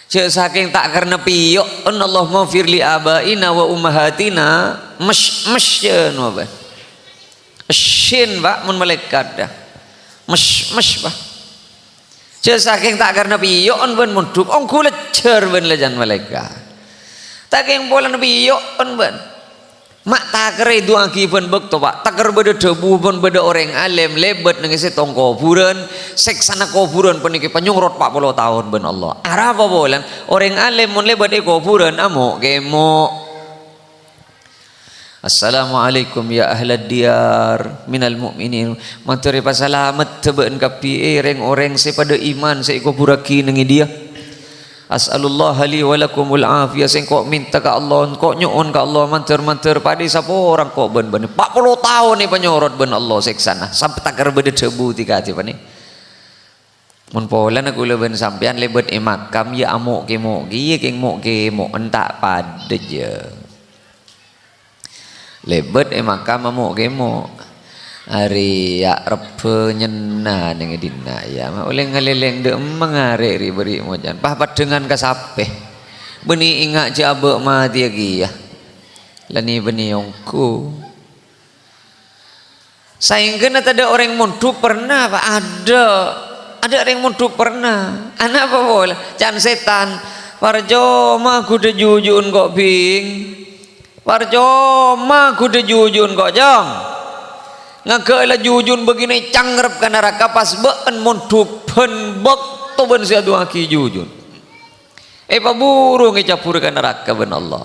Jhâ' sakèng ta' karna piyo'en, "Allahummaghfir li abaina wa ummahatina," mes-, mes jân apa? Shin, Pak, mon malaèkat, ya. Mes-, mes, Pak. Jhâ' sakèng ta' karna piyo'en bân mondhuk, ongghu lèjjhâr bân lèjjhân malaèkat. Ta' kèng polana piyo'en bân. Ma' takèr èdu'aaghi bân bâkto, Pak. Takèr bâdâ dhâbu bân bâdâ orèng alèm lèbât neng è sèttong kobhurân, sèksana kobhurân panèka èpanyorot pa' polo taon bân Allah. Arapa polana? Orèng alèm mon lèbât è kobhurân, amo'-kemo'. "Assalamualaikum ya ahlad diyar minal mu'minin." Mator èpasalamet bâ'ân kabbhi, è, rèng-orèng sè padâ iman sè èkoburraghi neng è dhiyâ. "As'alullaha li wa lakumul afiyah." Sèngko' mènta ka Allah, engko' nyo'on ka Allah, mandhâr-mandhâr padâ èsapora engko' bân bâ'na. Pa' polo taon èpanyorot bân Allah sèksana, sampe' takèr bâdâ dhâbu dhika-dhika panè. Mon polana kaulâ bân sampèyan lèbât è makam, ya amo'-kemo' kèya, kèng mo'-kemo'en ta' padâ, jâ. Lèbât è makam amo'-kemo'. Arèya' rebbhâ nyenna neng è dinna', ya. Ma' ollè ngalèlèng dâ' emma ngarè' ri'-bâri' mojân. Pas paddhângan ka sapè. Bânnè enga' jâ' abâ' matèya kèya. La nè-bânnè ongghu. Saèngghâna tadâ' orèng mondhuk pernah, Pak? Adâ'. Adâ' orèng mondhuk pernah. Ana' apa pola? Can sètan. "Parcoma ghudâ juju'en ko', Bhing. Parcoma ghudâ juju'en ko', Cong. Ngaghâ' la juju'en bâgiyân ècangrep ka naraka pas bâ'en mondhuk bân bâkto bân sè adu'aaghi juju'en. Èpaburung ècabbhur ka naraka bân Allah."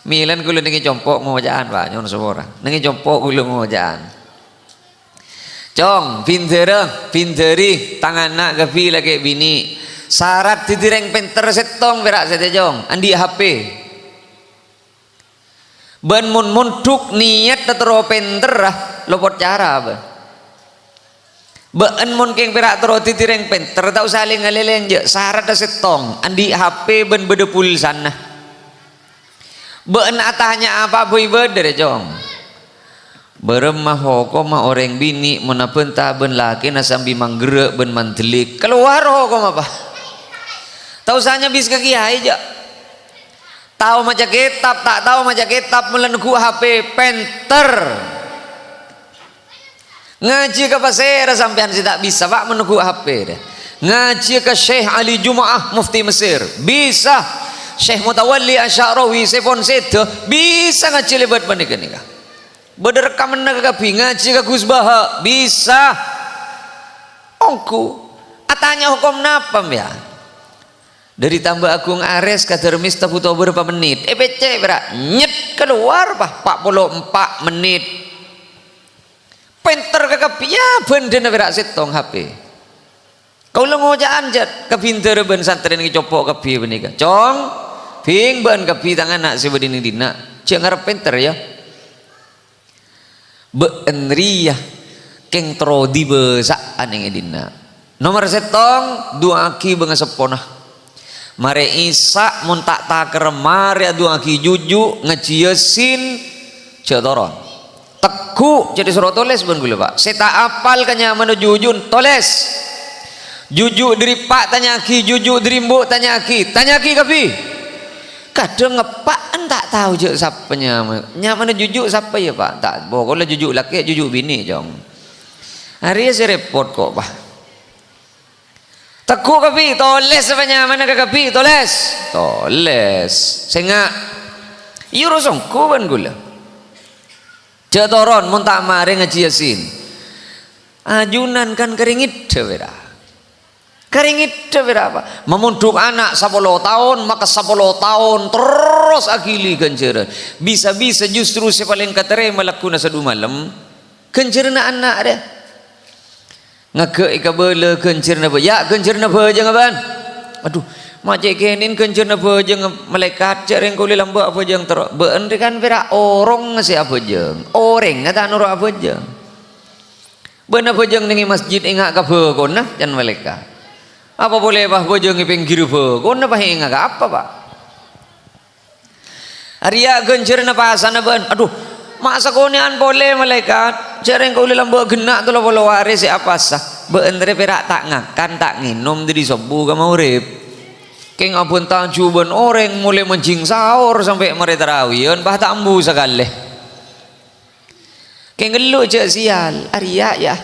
Mèlana kaulâ neng è compo' ngoca'an, Pak, nyo'on sapora. Neng è compo' kaulâ ngoca'an. "Cong, bhindhârâ, bhindhâri, tang ana' kabbhi lakè' binè'. Sarat dhâddhi rèng pènter sèttong pèra' satèya, Cong, andi' H P. Bân mon mondhuk niyat terro pènterra, lopot cara, bân." Bâ'en mon kèng pèra' terro dhâddhi rèng pènter, ta' osa lèng-ngalèlèng, jâ'. Saradda sèttong, andi' H P bân bâdâ pulsana. Bâ'en atanya'a apa bhâi bâdâ rè, Cong. Bârâmma hokomma orèng binè' mon abânta bân lakèna sambi mangghârâ' bân mandhâlik? Kalowar hokomma apa? Ta' osa nyabis ka kèyaè, jâ'. Tao maca kètab, ta' tao maca kètab, molaè neggu' H P, pènter. Ngajhi ka pasèra sampèyan sè ta' bisa, Pak, mon neggu' H P, dâ? Ngajhi ka Syekh Ali Jumaah, Mufti Mesir. Bisa. Syekh Mutawalli Asy'arawi, sè pon sèdhâ, bisa ngajhi lèbât panèka-nèka. Bâdâ rekamanna kabbhi, ngajhi ka Gus Baha, bisa. Ongghu. Atanya hokom napa, mbiyan? Dâri Tambâ Agung Arès ka Darmis ta' bhuto bârâmpa mennit? Èpèccè', pèra'? Nyet, kalowar, pa-, pa' polo empa' mennit. Pènter kakabbhi, ya, bhândhâna pèra' sèttong H P. Kaulâ ngoca'an, jât, ka bhindhârâ bân santrè neng è compo' kabbhi panèka. Cong, Bhing, bâ'en kabbhi tang ana' sè bâdâ neng dinna'. Jhâ' ngarep pènter, ya. Bâ'en rèya kèng terro dibâsa'an neng è dinna'. Nomer sèttong, du'aaghi bângaseppona. Marè Isya' mon ta' takèr marè adu'aaghi juju', ngajhi Yasin, jhâ' toron. Tegghu', jadi soro tolès bân kaulâ, Pak. Sè ta' apal ka nyamana juju'en, tolès. Juju' dâri eppa' tanya'aghi, juju' dâri embu' tanya'aghi, tanya'aghi kabbhi. Kadhâng eppa'en ta' tao jâ' sapa nyama-, nyamana juju' sapa, ya, Pak? Ta', pokola juju' lakè', juju' binè', Cong. Arèya sè rèpot ko', Pak. Tegghu' kabbhi, tolès sapa nyamana ka kabbhi, tolès. Tolès. Sènga'. Iyâ, ro songko bân kaulâ. Jhâ' toron mon ta' marè ngajhi Yasin. Ajunan kan karèngèddhâ pèra'. Karèngèddhâ pèra', Pak. Mamondhuk ana' sapolo taon, maka sapolo taon terros aghili ghânjhârân. Bisa-bisa justru sè palèng katarèma lagghuna sadu malem, ghânjhârânna ana' rè. Ngaghâ' èkabâlâ ghânjhârânna bâ-, ya', ghânjhârânna bhâjângnga bân. Adhu, Ma' cè' kènè'en ghânjhârânna abhâjâng malaèkat, jhâ' rèng kaulâ lambâ' abhâjâng terro. Bâ'ân rè kan pèra' orèng sè abhâjâng. Orèngnga ta' noro' abhâjâng. Bâ'ân abhâjâng neng è masjid enga' ka bhâkona, can malaèkat. Apa polè, Pa', abhâjâng è pèngghirrâ bhâkona, Pa', enga' ka apa, Pa'? Arèya ghânjhârânna pasana bâ'ân. Adhu, ma' sakonè'an polè, malaèkat. Jhâ' rèng kaulâ lambâ' ghenna' tello polo arè sè apasa. Bâ'ân rè pèra' ta' ngakan, ta' ngènom dhâri sobbhu ka maghrib. Kèng abhânta jhubân orèng molaè manjhing saor sampè' marè tarawiyan, bâ ta' ambu sakalè. Kèng ghellu jhâ' sèyal, arèya, yâ.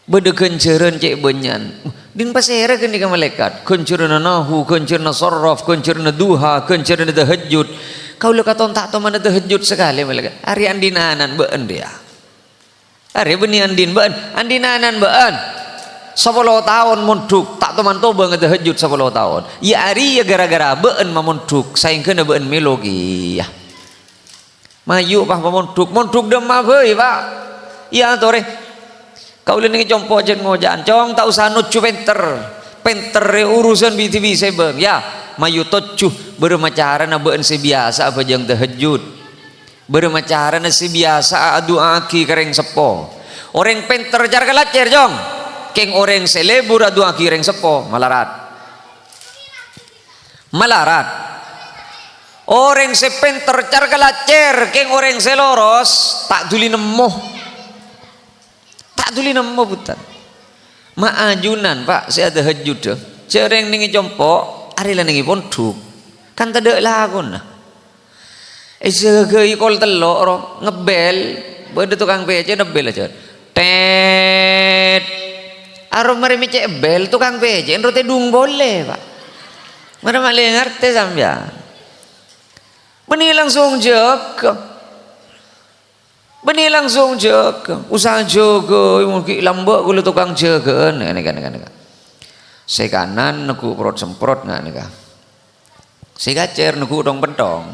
Bâdâ ghânjhârân cè' bânnya'an. Dhin pasèra ghânèka malaèkat? Ghânjhârânna nahu, ghânjhârânna sorof, ghânjhârânna duha, ghânjhârânna tahajjud. Kaulâ katon ta' tomana tahajjud sakalè, malaèkat. Arè andhin ana'na bâ'ân rèya. Arè bânnè andhin bâ'ân, andhin ana'na bâ'ân. Sapolo taon mondhuk, ta' toman toba ngatahajjud sapolo taon. Yâ arèya ghârâ-ghârâ bâ'ân mamondhuk, saèngghâna bâ'ân mèlo kèya. Mayu', Pa', mamondhuk. Mondhuk dâ' emma bhâi, Pa'. Iyâ, torè. Kaulâ neng è compo' jhân ngoca'an, "Cong, ta' osa nojjhu pènter. Pènter rè urusan bi-, dhibi' sè bâng, yâ." Mayu' tojjhu, bârâmma carana bâ'ân sè biyasa abhâjâng tahajjud. Bârâmma carana sè biyasa adu'aaghi ka rèng seppo. Orèng pènter car-kalacèr, Cong. Kèng orèng sè lebur adu'aaghi rèng seppo, malarat. Malarat. Orèng sè pènter car-kalacèr, kèng orèng sè loros, ta' dhuli nemmo. Ta' dhuli nemmo, bhunten. Ma' ajunan, Pa', sè atahajjudhâ. Jhâ' rèng neng è compo', arè la neng è pondhuk. Kan tadâ' lakona. Èjâgâi kol tello' ro, ngebbel, bâdâ tokang pècè' nebbel ajâ. Tèt. Aro marè mècè' ebbel, tokang pècè' ro tèdung polè, Pa'. Marè malè ngartè sampèyan. Bânnè langsung jâgâ. Bânnè langsung jâgâ. Osa jâgâ, mon ghi' lambâ' kaulâ tokang jâgâ'ân. Nèka, nèka, nèka. Sè kanan neggu' porot semprot, nga' nèka. Sè kacèr neggu' thong-penthong.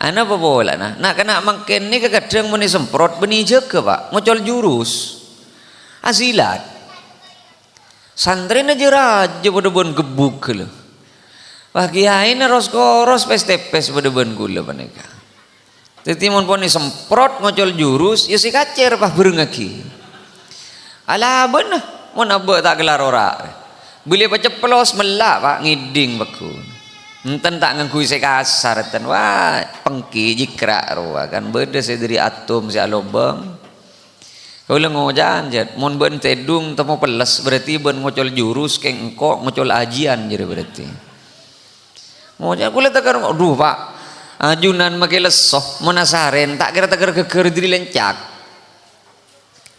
Anapa polana? Na'-kana' mangkèn nèka kadhâng mon èsemprot bânnè jâgâ, Pa'. Ngocol jurus. Asilat. Santrèna jâ-rajâ padâ bân gebbhugghâ, lho. Wah, kèyaèna ros-koros pès-tèpès padâ bân kaulâ panèka. Dhâddhi, mon pon èsemprot ngocol jurus, yâ sè kacèr pabhârengngaghi. Alabâna, mon abâ' ta' kellar ora'. Bilâ paceplos mella', Pa', ngèdhing pagghun. Enten ta' ngangghuy sè kasar, enten. Wah, pengki jikra' rowa, kan bâdâ sè dhâri atom sè alobâng. Kaulâ ngoca'an, jât, "Mon bâ'ân tèdung temmo pelles, berarti bâ'ân ngocol jurus, kèng engko' ngocol ajian," jârèya berarti. Ngoca' kaulâ tèkèr, "Adhu, Pa', ajunan makè lesso, mon asarèn, ta' kèra tèkèr ghâggâr dhâri lèncak."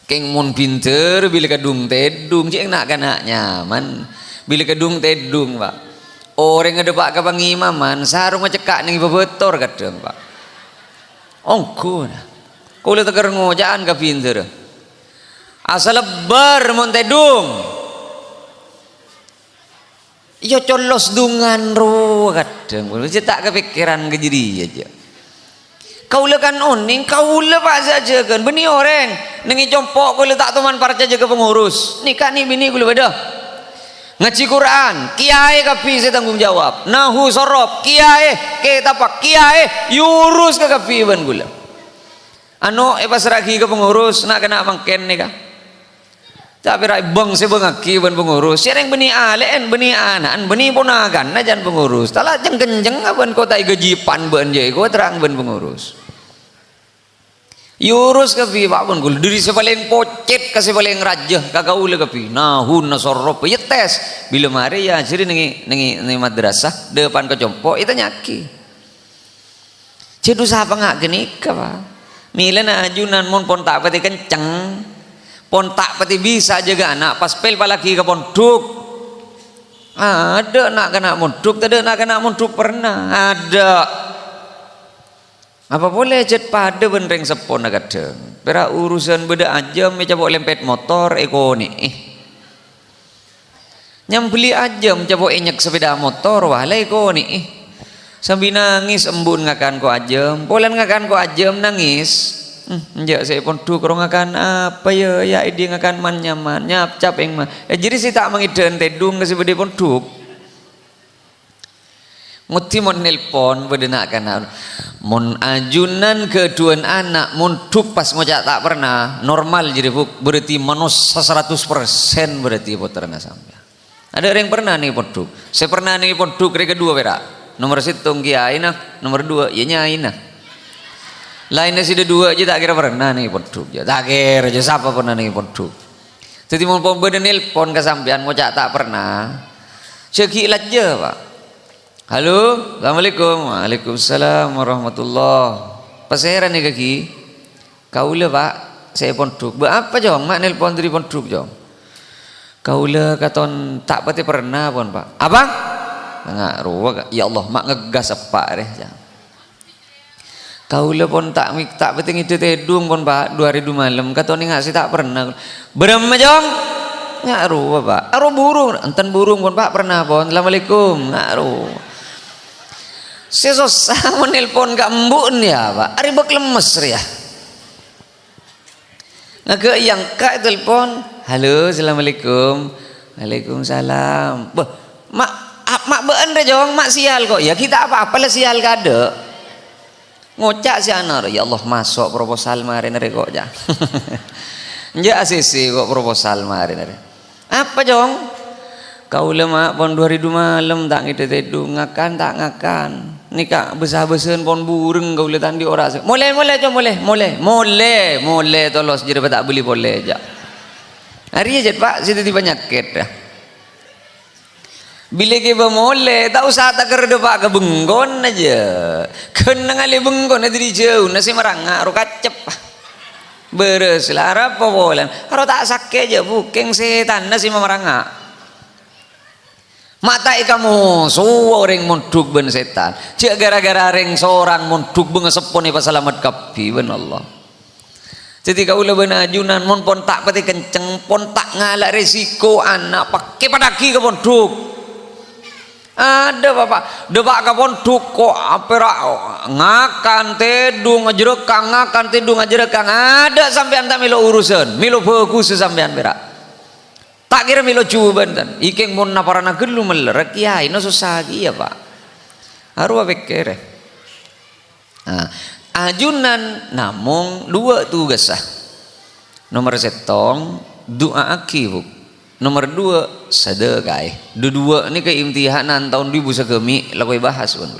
Kèng mon bhindhâr bilâ kadhung tèdung, cè' na'-kana' nyaman. Bilâ kadhung tèdung, Pa'. Orèng adhâpa' ka pangimaman, sarongnga cekka' neng bâbâtor kadhâng, Pa'. Ongghu, na. Kaulâ tèkèr ngoca'an ka bhindhârrâ. Asal lebbâr mon tèdung. Iyâ colos dungan rowa kadhâng, cè' ta' kapèkkèran ka jârèya, jâ. Kaulâ kan onèng, kaulâ, Pa', sè ajâgâ'ân. Bânnè orèng, neng è compo' kaulâ ta' toman parcajâ ka pengurus. Nèka nè'-binè' kaulâ bâdâ. Ngajhi Qur'an, kèyaè kabbhi sè tanggung jawab. Nahu sorof, kèyaè, kètabbhâ, kèyaè, yurus ka kabbhi bân kaulâ. Ano, èpasra'aghi ka pengurus, na'-kana' mangkèn nèka. Ta' pèra' èbâng sè bângngaghi bân pengurus. Sèrèng bânnè alè'en, bânnè ana'en, bânnè ponakana jân pengurus. Ta' la jeng-kenjengnga bân ko' ta' ègajhi pan bâ'ân jâ' èkowa terrang bân pengurus. Èurus kabbhi, Pa', bân kaulâ. Dhâri sè palèng pocèt ka sè palèng rajâ, ka kaulâ kabbhi. Nahuna sorof, yâ tes. Bilâ marè èajhâri neng è, neng è, neng è madrasah, dâpan ka compo', ètanya'aghi. Jâ' dhusa apa nga' ghânèka, Pa'? Mèlana ajunan mon pon ta' patè kenceng, pon ta' patè bisa jâgâ ana', pas pèl palaghi ka pondhuk. Adâ' na'-kana' mondhuk, tadâ' na'-kana' mondhuk pernah. Adâ'. Apa polè jât padâ bân rèng seppona kadhâng. Pèra' urusan bâdâ ajâm ècapo' lèmpèt motor, èkonè'è. Nyambelli ajâm, capo' ènyèk sepèda motor, wah, la èkonè'è. Sambi nangès embu'en ngakan ko' ajâm, polana ngakan ko' ajâm, nangès. Hmm, enjâ' sè è pondhuk ro ngakan apa, yâ? Yâ, èdhi ngakan man-nyaman, nyap-cap èng ma-, eh, jârèya sè ta' mangèdhâ'ân tèdung ka sè bâdâ è pondhuk. Ngoddi mon nelpon bâdâ na'-kana'. Mon ajunan ghâdhuwân ana' mondhuk pas ngoca' ta' pernah, normal jârèya, Bu'. Berarti manossa saratos persen berarti pottrana sampèyan. Adâ' rèng pernah neng pondhuk. Sè pernah neng pondhuk rè kaduwâ pèra'. Nomer sèttong kiyaèna, nomer duwâ' iyâ nyaèna. Laènna sè duwâ' jâ ta' kèra pernah neng pondhuk, jâ. Ta' kèra jâ sapa pernah neng pondhuk. Dhâddhi mon pon bâdâ nelpon ka sampèyan ngoca' ta' pernah, jâ ghi' lajjâ, Pak. Halo, assalamualaikum. Waalaikumsalam warahmatullah. Pasèra nèka, Ghi? Kaulâ, Pak, sè è pondhuk. Bâ' apa, Cong? Ma' nelpon dâri pondhuk, Cong. Kaulâ katon ta' patè pernah pon, Pak. Apa? Nga' rowa, Ka'. Ya Allah, ma' ngegas eppa' rè, Cong. Kaulâ pon ta' mik-, ta' patè ngèdhâ tèdung pon, Pak, du arè du malem. Katon enga' sè ta' pernah. Bârâmma, Cong? Nga' rowa, Pak. Aro burung, enten burung pon, Pak, pernah pon. Assalamualaikum. Nga' rowa. Sè sossa mon nelpon ka embu'en, ya, Pak. Arè bâk lemmes rèya. Ngaghâ' èyangka' ètelpon, "Halo, assalamualaikum." "Waalaikumsalam." "Bâh, ma', ap-, ma' bâ'ân rè, Cong, ma' sial ko'." "Ya, ghi' ta' apa-apa la sial kaadâ'." Ngoca' sè ana' rè, "Ya Allah, maso' proposal marèna rè ko', ca'." Enjâ' asèsè ko' proposal marèna rè. "Apa, Cong?" "Kaulâ, Ma', pon du arè du malem ta' ngèdhâ tèdung, ngakan ta' ngakan. Nèka bâsa-bâsân pon bureng kaulâ ta' andi' ora se-," "Molè, molè, Cong, molè, molè, molè, molè tolos jârèya ta' bâli polè, jâ'." Arèya jâ', Pak, sè dhâddhi panyakèt, ya. Bilâ kèbâ molè, ta' osa takèr dâpa' ka bengkona, jâ'. Ghân nangale'è bengkona dâri jâuna sè maranga' ro kacep. Bârâs la, arapa polana? Aro ta' sakè', jâ', bhukeng sètanna sè mamaranga'. Ma' ta' èkamosowa orèng mondhuk bân sètan. Jâ' ghârâ-ghârâ rèng sorang mondhuk bângaseppona èpasalamet kabbhi bân Allah. Dhâddhi kaulâ bân ajunan mon pon ta' patè kenceng, pon ta' ngala' resiko ana' pakè paddhâghi ka pondhuk. Adâ', Bapak, dâpa' ka pondhuk ko' apèra' ngakan, tèdung, ajârâkang, ngakan, tèdung, ajârâkang. Adâ' sampèyan ta' mèlo urusan, mèlo bhâghussa sampèyan pèra'. Ta' kèra mèlo jubân, tan. Èkèng mon naparana ghâllu mellèr, kiyaèna sossa kèya, Pak. Arowa pèkkèrè. Nah, ajunan namong duwâ' tugassa. Nomer sèttong, du'aaghi, Bu'. Nomer duwâ', sadhâkaè. Du-, duwâ' nèka imtihanan taon duwâ èbu sagâmè' la koè bahas, bân.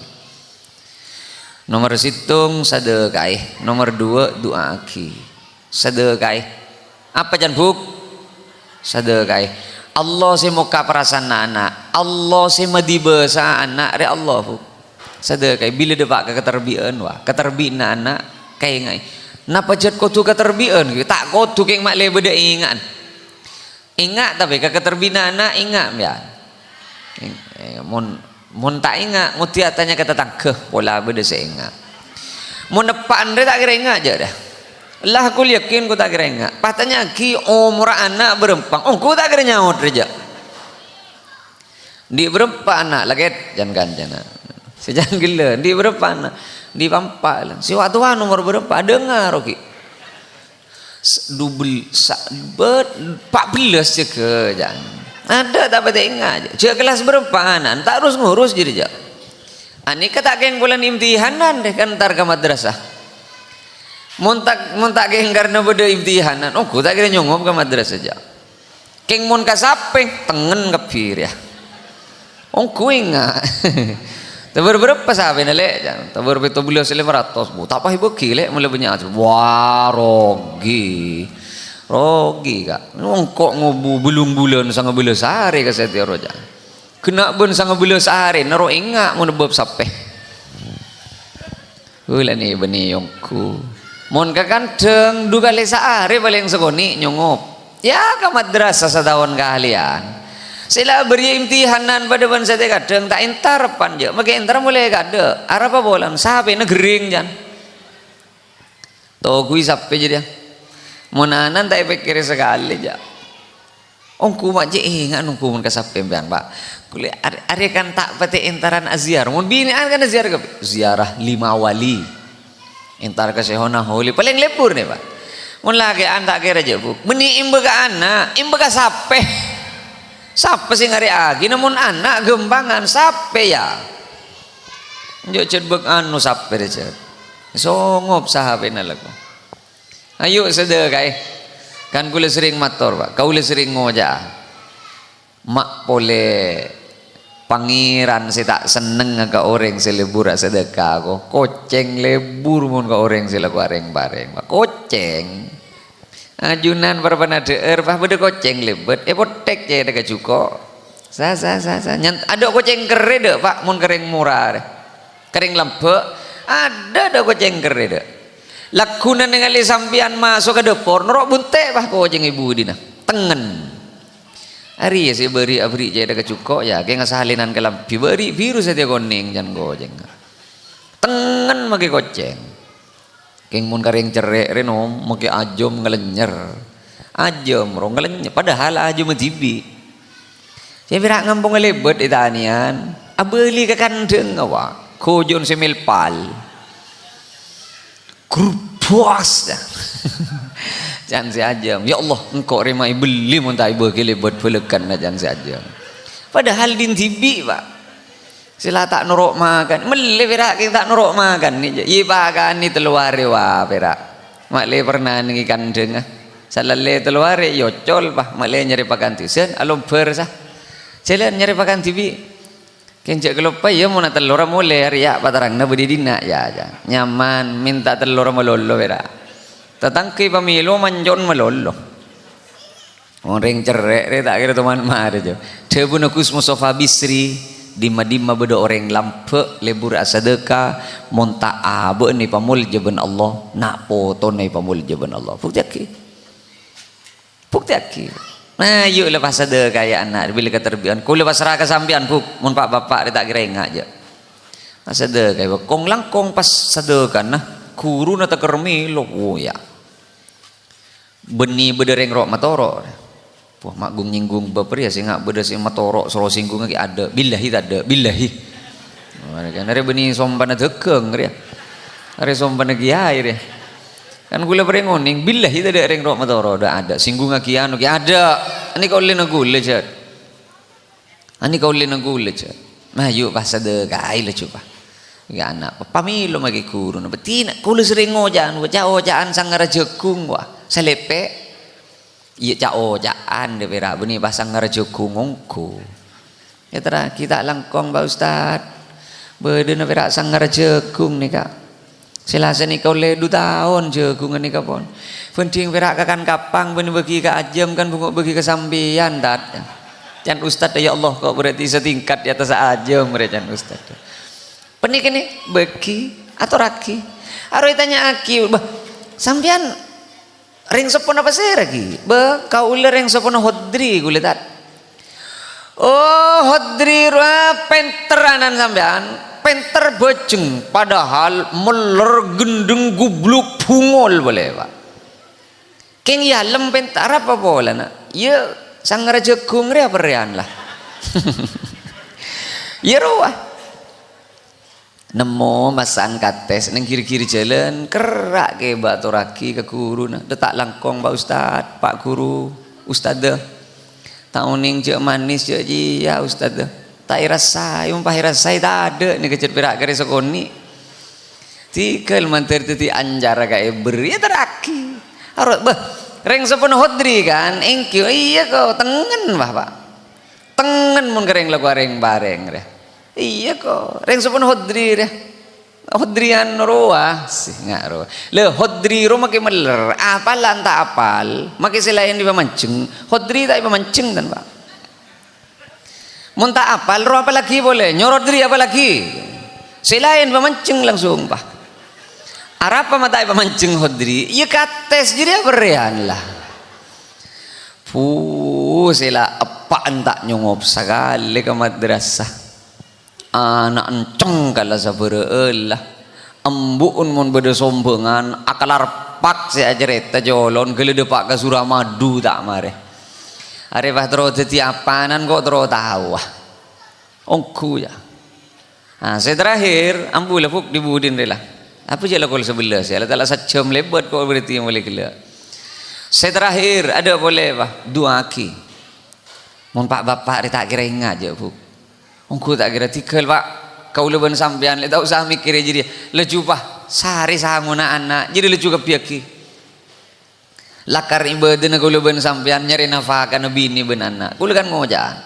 Nomer sèttong, sadhâkaè. Nomer duwâ', du'aaghi. Sadhâkaè. Apa, can, Bu'? Sadhâkaè. Allah sè mokka' parasaanna ana'. Allah sè madhibâsa ana' rè Allah, Bu'. Sadhâkaè. Bilâ dâpa' ka katarbi'ân, wa. Katarbi'ânna ana', kaèngaè. Napa jhât kodhu katarbi'ân? Ta' kodhu kèng ma' lè bâdâ ènga'an. Ènga', tapè ka katarbi'ânna ana' ènga', ya. Èng-, eh, mon, mon ta' ènga', ngoddi atanya ka tatangghâ, pola bâdâ sè ènga'. Mon eppa'an rè ta' kèra ènga', jâ', dâ. Lah, aku yakin ko' ta' kèra ènga'. Pas tanya'aghi omorra ana' bârâmpa, ongghu ta' kèra nyaot rè, jâ'. Andi' bârâmpa ana', lakèt, can kancana. Sè can ghellâ', andi' bârâmpa ana'? Andi' pa'-empa', la. Sè wa'-towa nomor bârâmpa? Adhângar, oke. S-, dubel-, sa-, bet-, pa' bellâs jâgâ, jân. Adâ' ta' patè ènga', jâ'. Jâ' kellas bârâmpa ana'na, ta' rus-ngurus jârèya, jâ'. Anèka ta' kèng polana imtihanan, rè, kan entar ka madrasah. Mon ta', mon ta' kèng karna bâdâ imtihanan, ongghu ta' kèra nyongop ka madrasah, jâ'. Kèng mon ka sapè, tengngen kabbhi rèya. Ongghu ènga'. Tobâr bârâmpa sapèna, Lè'? Can, tobâr pètto bellâs lèma ratos. Bu, ta' pas èbâghi, Lè', molaè bânnya'. Wah, rogi. Rogi, Ka'. Engko' ngobu bâlung bulân sanga bellâs arè ka satèya rowa, can. Ghenna' bân sanga bellâs arè, noro' ènga' mon bab sapè. Kaulâ nè bânnè ongghu. Mon ka kandhâng, du kalè saarè palèng sakonè' nyongop. Ya, ka madrasah sataon kalèyan. Sè la bâriyâ imtihanan padâ bân satèya kandhâng ta' entar pan, jâ'. Makè entar molaè kaadâ'. Arapa polana? Sapèna ghering, can. Toguwi sapè jârèya. Mon ana'na ta' èpèkkèrè sakalè, jâ'. Ongghu ma' cè' ènga' ongghu mon ka sapè sampèyan, Pak. Kulâ arè, arè kan ta' patè entaran aziarah. Mon binè'an kan aziarah kabbhi. Ziarah lima wali. Entar ka Syekhona Holi. Palèng lebur nè, Pak. Mon lakè'an ta' kèra jâ', Bu. Bânnè èmbâ ka ana', èmbâ ka sapè. Sapè sè ngarè'aghi, mon ana' ghâmpangan, sapè, ya. Enjâ' jhât bâk anu sapè rè jhât. Songop sahapèna lagu. Ayo sadhâkaè. Kan kaulâ serrèng mator, Pak. Kaulâ serrèng ngoca'a. Ma' polè Pangèran sè ta' sennengnga ka orèng sè lebur asadhâka, ko-, kocèng lebur mon ka orèng sè lako arèng-parèng, Pak. Kocèng. Ajunan parpana dhâ'âr, pas bâdâ kocèng lèbât, èpothèk cè' dâ' ka jhuko'. Sa, sa, sa, sa. Nyan-, adâ' kocèng kerrè dâ', Pak, mon ka rèng mora rè. Ka rèng lambâ', adâ' dâ' kocèng kerrè dâ'. Lagghuna nèngalè sampèyan maso' ka dâpor, noro' buntè', Pak, kocèng è budina. Tengngen. Arèya sè bâri' abâri' cè' dâ' ka jhuko', ya, kèng asalènan kalambhi bâri' biru satèya konèng can kocèng. Tengngen makè kocèng. Kèng mon ka rèng cerrè' rè nom, makè ajâm ngalenyer. Ajâm ro ngalenyer, padahal ajâm dhibi'. Sè pèra' ngampongnga lèbât è tanèyan, abâli ka kandhâng apa? Ghujon sè mèlpal. Grubas, ya. Can sè ajâm, "Ya Allah, engko' rè ma' èbelli mon ta' èbâghi lèbât bâlâkana," can sè ajâm. Padahal dhin dhibi', Pak. Sè la ta' noro' makan, mellè pèra' kèng ta' noro' makan, nè, jâ'. Iyâ, pakanè tello arè, wa, pèra'. Ma'lè pernah nèng è kandhângnga. Salallè tello arè, yocol, pa, ma'lè nyarè pakan dhibi', san, alombhâr, sa. Jhâlân nyarè pakan dhibi'. Kèng jâ' kaloppaè, ya, mon atellora molè, arè, ya, patarangna bâdâ è dinna', ya, ya. Nyaman, mènta tellora malolo, pèra'. Tatangghâ pamèlo, manco'on malolo. Orèng cerrè' rè ta' kèra toman marè, jâ. Dhâbuna Gus Mustafa Bisri, "Dimma-dimma bâdâ orèng lambâ' lebur asadhâka, mon ta' abâ'na èpamolja bân Allah, na' potona èpamolja bân Allah." Buktèyaghi. Buktèyaghi. Nah, yu' la pas sadhâka, ya, ana', bilâ katerbi'ân. Kaulâ pasra ka sampèyan, Bu'. Mon pa'-bapa' rè ta' kèra enga', jâ. Pas sadhâka, kong-langkong pas sadhâkana, ghuruna tèkèr mèlo. Oh, ya. Bânnè bâdâ rèng ro' matoro'. Wah, ma' gung-nyènggung bâb rèya sè nga' bâdâ sè matoro' soro sènggungnga ghi' adâ'. Billahi tadâ', billahi. Arè kan arè bânnè sompana dhâghâng rèya. Arè sompana kiyaè rèya. Kan kaulâ parèng onèng, billahi tadâ' rèng ro' matoro', dâ' adâ'. Sènggungngaghi anu ghi' adâ'. Anèka ollèna kaulâ, jâ. Anèka ollèna kaulâ, jâ. Nah, yu' pas sadhâkaè laju, pa. Ya, ana', pa-, pamèlo makè ghuruna. Bâdina, kaulâ serrèng ngoca', ngoca'-oca'an sangarra jhâghung, wah, salèpè'. Iyâ, ca'-oca'an, dâ' pèra', bânnè pas sangarra jhâghung ongghu. Èterraghi ta' langkong, Pak Ustad. Bâdâna pèra' sangarra jhâghung nèka. Sè la sanèka ollè du taon jhâghungnga nèka pon. Bhânding pèra' kakan kapang bânnè bâgi ka ajâm kan bhungo' bâgi ka sampèyan, Tad. Can Ustad, ya Allah, kok berarti setingkat di atas ajâm rè can Ustad. Panèka nè, bâgi, atorraghi. Aro ètanya'aghi, "Bâh, sampèyan rèng seppona pasèra ghi?" "Bâh, kaulâ rèng seppona Hodri kaulâ, Tad." Oh, Hodri rowa pènter ana'na sampèyan, pènter bhâjheng, padahal mèller ghendheng gubluk bhungol polè, Pak. Kèng yalem pènter apa polana? Iyâ, sangarra jhâghung rèya perrèyan la. Iyâ rowa. Nemmo massa'an kates neng gir-gir jhâlân, kerra' kèbâ atorraghi ka ghuruna. "Dâ' ta' langkong, Pa' Ustad, Pa' Ghuru, Ustadzah. Ta' onèng jhâ' manis, jhâ' jiyâ, Ustadzah. Ta' èrassaè, mon pas èrassaè tadâ' nèka jhât pèra' karè sakonè'." Tèghâl mandhâr dhâddhi ancara ka èbher, èterraghi. Aro, "Bâh, rèng seppona Hodri kan?" "Èngghi, iyâ ko, tengngen, Bâh, Pa'." Tengngen mon ka rèng lako arèng-parèng rè. Iyâ ko, rèng seppona Hodri rè. Hodrian rowa, sè nga' rowa. Lha, Hodri rowa makè mèller, apal lan ta' apal, makè sè laèn èpamanjheng, Hodri ta' èpamanjheng, tan, Pa'. Mon ta' apal, rowa apallaghi polè, nyorot Hodri apallaghi. Sè laèn èpamanjheng langsung, Pa'. Arapa ma' ta' èpamanjheng Hodri, iyâ kates jârèya perrèyan la. Puh, sè la eppa'en ta' nyongop sakalè ka madrasah. Ana' encèng kala sabârâ'â la. Embu'en mon bâdâ sombhângan, akalarpak sè acarèta jhâlân ghellâ' dâpa' ka Suramadu ta' marè. Arè pas terro dhâddhi apanan ko' terro tao, ah. Ongghu, yâ. Ah, sè terakhir, ambu la, Bu', di-budin rè la. Apa jhâ' la kol sabellâs, yâ, la ta' la sajjhâm lèbât ko' berarti molaè ghellâ'. Sè terakhir, adâ' polè, Pa', du'aaghi. Mon pa'-bapa' rè ta' kèra enga', jhâ', Bu'. Ongghu ta' kèra tèghâl, Pa'. Kaulâ bân sampèyan lè ta' osa mèkkèrè jârèya. Laju pas sarè sangona ana', jârèya laju kabbhiyâghi. Lakar ibâdâna kaulâ bân sampèyan nyarè nafakana binè bân ana'. Kaulâ kan ngoca'an.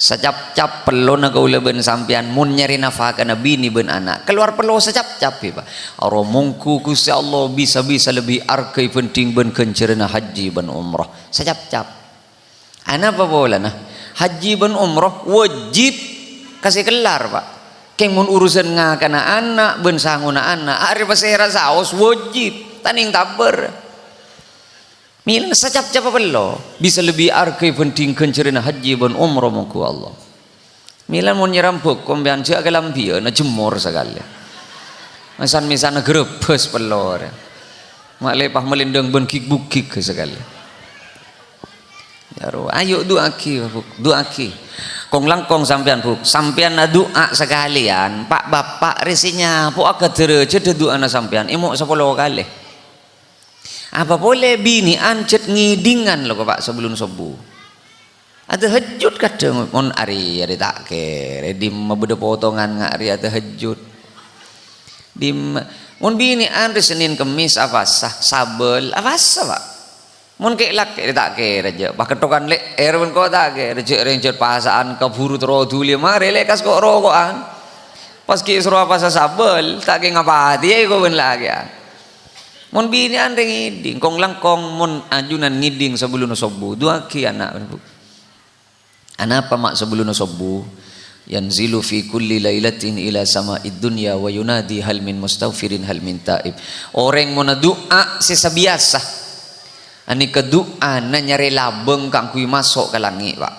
Sacapcap pellona kaulâ bân sampèyan mon nyarè nafakana binè bân ana'. Kalowar pello sacapcap, yâ, Pa'. Aro mongghu Ghustè Allah bisa-bisa lebbi arghâ èbhânḍhing bân ghânjhârânna hajji bân umrah. Sacapcap. Anapa polana? Hajji bân umrah wajib ka sè kellar, Pa'. Kèng mon urusan ngakana ana' bân sangona ana', arè pasèra saos wajib, tanèng tabâr. Mèlana sacapcap pello, bisa lebbi arghâ èbhânḍhing ghânjhârânna hajji bân umrah mongghu Allah. Mèlana mon nyèram bhâko sampèyan jhâ' kalambhiyâna jemmor sakalè. Mèsan-mèsana ghârâbâs pello rè. Ma' lè pas malèndâng bân gik-bugik sakalè. Yâ rowa, ayo du'aaghi, Bu', du'aaghi. Kong-langkong sampèyan, Bu', sampèyan adu'a sakalèyan, Pa', Bapa' rè sè nyapo'a ka dârâjhâddhâ du'ana sampèyan, èmo' sapolo kalè. Apa polè binè'an jhât ngèḍingan lho, Pa', sabellunna sobbhu. Atahajjud kadhâng mon arè, arè ta' kèra, ḍimma bâḍâ potongan nga' arè atahajjud. Ḍimma, mon binè'an rè Sennèn Kemmès apasa, sabâl, apasa, Pa'. Mon kè'-lakè' ta' kèra jhâ', pakettokan lè'èr bân ko' ta' kèra jhâ' rèng jhât pasa'an kabhuru terro dhuli marè lè' kas ko'-roko'an. Pas ghi' soro apasa sabâl, ta' kè ngapatèya ko' bân lakè'an. Mon binè'an rè ngèḍing, kong-langkong mon ajunan ngèḍing sabellunna sobbhu, du'aaghi ana', Bu'. Anapa ma' sabellunna sobbhu? "Yanzilu fi kulli lailatin ila sama'id dunya wa yunadi hal min mustaghfirin hal min taib." Orèng mon adu'a sè sabiyasa, anèka du'ana nyarè labâng kaangghuy maso' ka langngè', Pa'.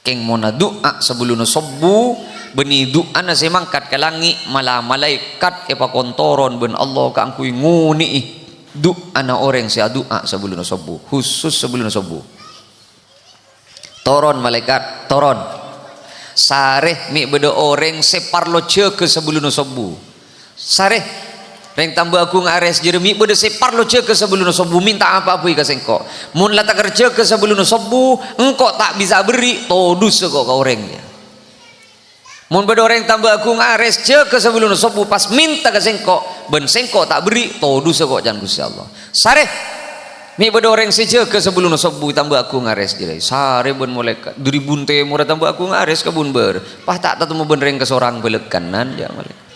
Kèng mon adu'a sabellunna sobbhu, bânnè du'ana sè mangkat ka langngè', mala-, malaèkat èpakontoron bân Allah kaangghuy ngonè'è du'ana orèng sè adu'a sabellunna sobbhu, khusus sabellunna sobbhu. Toron, malaèkat, toron. Sarè mè' bâḍâ orèng sè parlo jâgâ sabellunna sobbhu. Sarè, rèng tamba agung Ares jârèya mè' bâḍâ sè parlo jâgâ sabellunna sobbhu, mènta apa bhâi ka sèngko'. Mon la takèr jâgâ sabellunna sobbhu, engko' ta' bisa aberri', todhusa ko' ka orèng, yâ. Mon bâḍâ orèng tamba agung Ares jâgâ sabellunna sobbhu pas mènta ka sèngko', bân sèngko' ta' berri', todhusa ko' can Ghustè Allah. Sarè, mè' bâḍâ orèng sè jâgâ sabellunna sobbhu tamba agung Ares jârèya. Sarè bân malaèkat, ḍâri bun tèmorra tamba agung Ares ka bun bârâ'. Pas ta' tatemmo bân rèng kasorang bâlâkkanan, yâ malaèkat.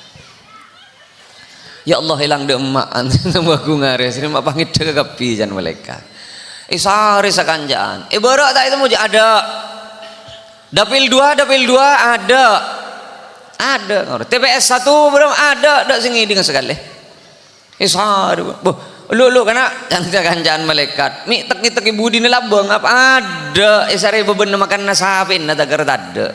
"Ya Allah, èlang ḍâ' emma'an tamba agung Ares, rèma pangèḍḍhâ kabbhi," can malaèkat. Èsarè sakanca'an. È bârâ' ta' ètemmo jâ' aḍâ'. Dapil dua, dapil dua, aḍâ'. Aḍâ'. T P S satu bârâmma aḍâ', ḍâ' sè ngèḍing sakalè. Èsarè, "Bâh, lu, lu, kana'," can sakanca'an malaèkat. "Mè' tek-ngètek è buḍina labâng apa?" "Aḍâ', èsarè bâbâna makanna sapèna takèr taḍâ'."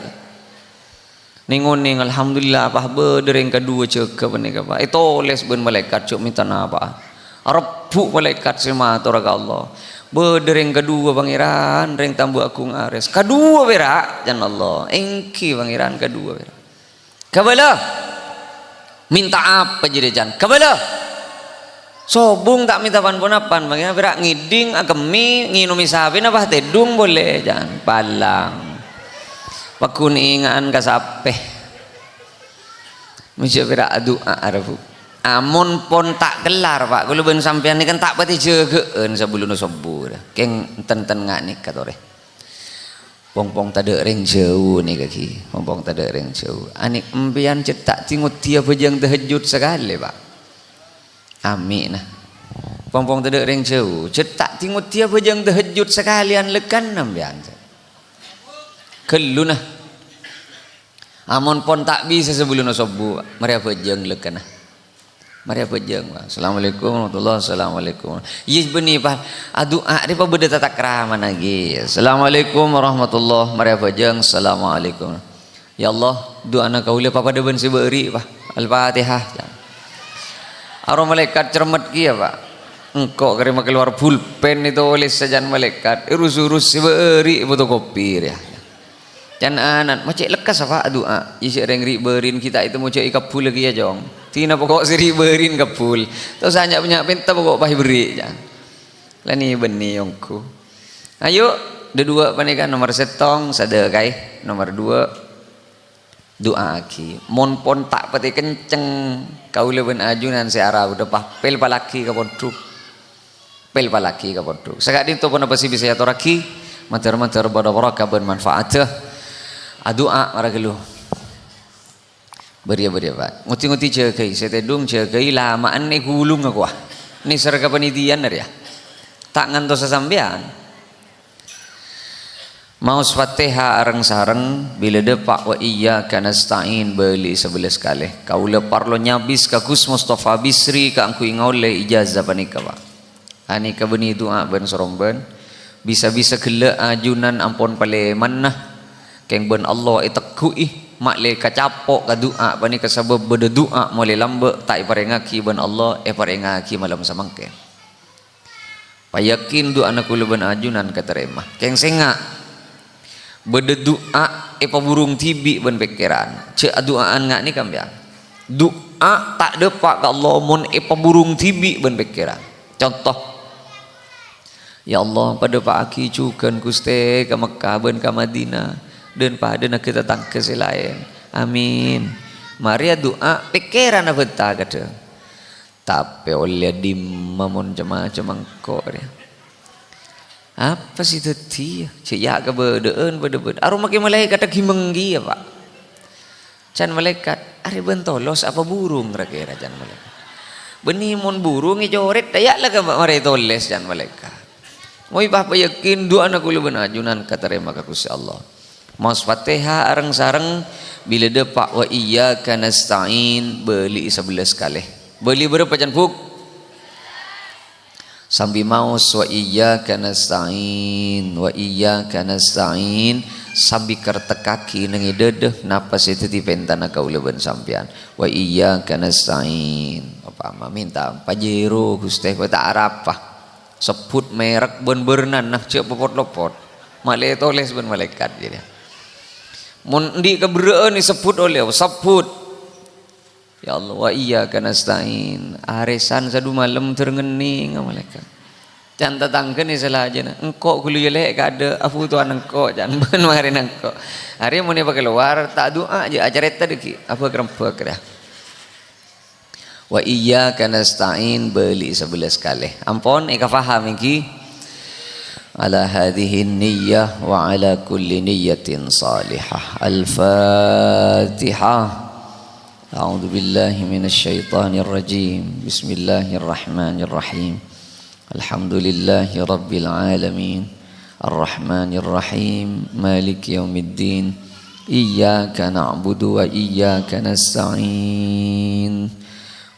Neng-oneng, alhamdulillah, pas bâḍâ rèng kaḍuwâ jâgâ panèka, Pa'. Ètolès bân malaèkat, jhâ' mènta napa'a. Arebbhu' malaèkat sè matora ka Allah. "Bâḍâ rèng kaḍuwâ, Pangèran, rèng tamba agung Ares." "Kaḍuwâ pèra'," can Allah. "Èngghi, Pangèran, kaḍuwâ pèra'." "Kabâlâ." "Mènta apa jârèya, can?" "Kabâlâ." Sobung ta' mènta pan-ponapan, mangkèna pèra' ngèḍing, akemmè, ngènomè sapèna, pas tèḍung polè, can. Palang. Pagghun ènga'an ka sapè. Mèjâ pèra' adu'a, arèbhu. Amon pon ta' kellar, Pa', kaulâ bân sampèyan nèka ta' patè jâgâ'ân sabellunna sobbhu, kèng enten-enten nga' nèka torè. Pong-pong taḍâ' rèng jhâu nèka ghi, pong-pong taḍâ' rèng jhâu. Anè' empèyan cè' ta' tèngodiyâ bhâjâng tahajjud sakalè, Pa'. Amè'na. Pong-pong taḍâ' rèng jhâu, cè' ta' tèngodiyâ bhâjâng tahajjud sakalèyan lèkana empèyan. Ghâlluna. Amon pon ta' bisa sabellunna sobbhu, marè abhâjâng lèkana. Marè abhâjâng, Pa'. "Assalamualaikum warahmatullah, assalamualaikum." Iyâ, bânnè, Pa'. Adu'a rè pabâḍâ tata kramana ghi. "Assalamualaikum warahmatullah." Marè abhâjâng, "Assalamualaikum." "Ya Allah, du'ana kaulâ papaḍâ bân sè bâri', Pa'." Al-Fatihah. Aro malaèkat cermet kèya, Pa'. Engko' karè makalowar bulpen ètolès sajân malaèkat. Èrus-urus sè bâri' fotokopi rèya. Can ana', "Ma' cè' lekkas apa adu'a? Iyâ sè rèng ri'-bâri'na ghi' ta' ètemmo jâ' èkabbhullaghi, yâ, Cong. Dina poko' sè ri'-bâri'na kabbhullâ. Ta' osa nya'-nya' pènta poko' pas èberri'," can. La nè-bânnè ongghu. Ayo, ḍâ-ḍuwâ' panèka nomer sèttong, sadhâkaè. Nomer ḍuwâ'. Du'aaghi. Mon pon ta' patè kenceng, kaulâ bân ajunan sè arapa dâpa', pèlpallaghi ka pondhuk. Pèlpallaghi ka pondhuk. Saka'dinto ponapa sè bisa èatorraghi? Mandhâr-mandhâr bâdâ barokah bân manfaatta. Adu'a mara ghâllu. Bâriyâ, bâriyâ, Pak. Ngodhi-ngodhi jâgâi, sè tèdung jâgâi, lama'an è ghulungnga kowa. Nèser ka panitiyan rèya. Ta' ngantosa sampèyan. Maos Fatihah areng-sareng, bilâ dâpa' wa iyyaka nasta'in bâli'i sabellâs kalè. Kaulâ parlo nyabis ka Gus Mustafa Bisri kaangghuy ngaollè ijazah panèka, Pak. Anèka bânnè du'a bân sarombân, bisa-bisa ghellâ' ajunan ampon palèmanna, kèng bân Allah ètegghu'i, ma'lè kacapo' ka du'a panèka sabâb bâdâ du'a molaè lambâ' ta' èparèngaghi bân Allah, èparèngaghi malem samangkèn. Payakin du'ana kaulâ bân ajunan katarèma. Kèng sènga', bâdâ du'a èpaburung dhibi' bân pèkkèran. Jhâ' adu'a'an nga' nèka, sampèyan. Du'a ta' dâpa' ka Allah mon èpaburung dhibi' bân pèkkèran. Conto, "Ya Allah, padâpa'aghi jhughân, Ghustè, ka Mekkah bân ka Madinah, dân padâna ka tatangghâ sè laèn. Amin." Marè adu'a, pèkkèranna abânta kadhâng. Tapè ollè dimma mon cem-macem engko' rèya. Apa sè dhâddhiyâ? Jhâ' yâ kabâdâ'ân bâdâ-bâdâ. Aromake malaèkat ghi-mengghiyâ, Pak. Can malaèkat, "Arè bân tolos apa burung ra-kèra?" can malaèkat. Bânnè mon burung ècorèt, dâ' yâ la ka marè tolès, can malaèkat. Moy papa yakin du'ana kaulâ bân ajunan katarèma ka Ghustè Allah. Maos Fatihah areng-sareng, bilâ dâpa' wa iyyaka nasta'in, bâli'i sabellâs kalè. Bâli bârâmpa, can, Bu'? Sambi maos wa iyyaka nasta'in, wa iyyaka nasta'in, sambi kertekkaghi neng è dâdâ napa sè dhâddhi pentana kaulâ bân sampèyan. Wa iyyaka nasta'in. Opama minta Pajero, Ghustè, kowe ta' arapa. Sebbhut merek bân bârnana, jhâ' popot-lopot. Ma'lè tolès bân malaèkat, jârèya. Mon endi' kaberrâ'ân èsebbhut ollè, sebbhut. "Ya Allah, wa iyyaka nasta'in. Arèsan sadhu malem dâr ngennèng, malaèkat." Can tatangghâna sè lajâna, "Engko' ghulâ yâ, Lè', kadâ' abutowan engko'," can, "bân marèna engko'." Arè mon èpakalowar, ta' du'a jâ', acarèta dâggi', abâk-rembâk, rèya. Wa iyyaka nasta'in, bâli'i sabellâs kalè. Ampon èkapaham ènggi? Ala hadhihi niyyah wa ala kulli niyyatin salihah. Al-Fatihah. A'udzu billahi minasy syaithanir rajim. Bismillahirrahmanirrahim. Alhamdulillahi rabbil alamin. Arrahmanirrahim. Maliki yaumiddin. Iyyaka na'budu wa iyyaka nasta'in.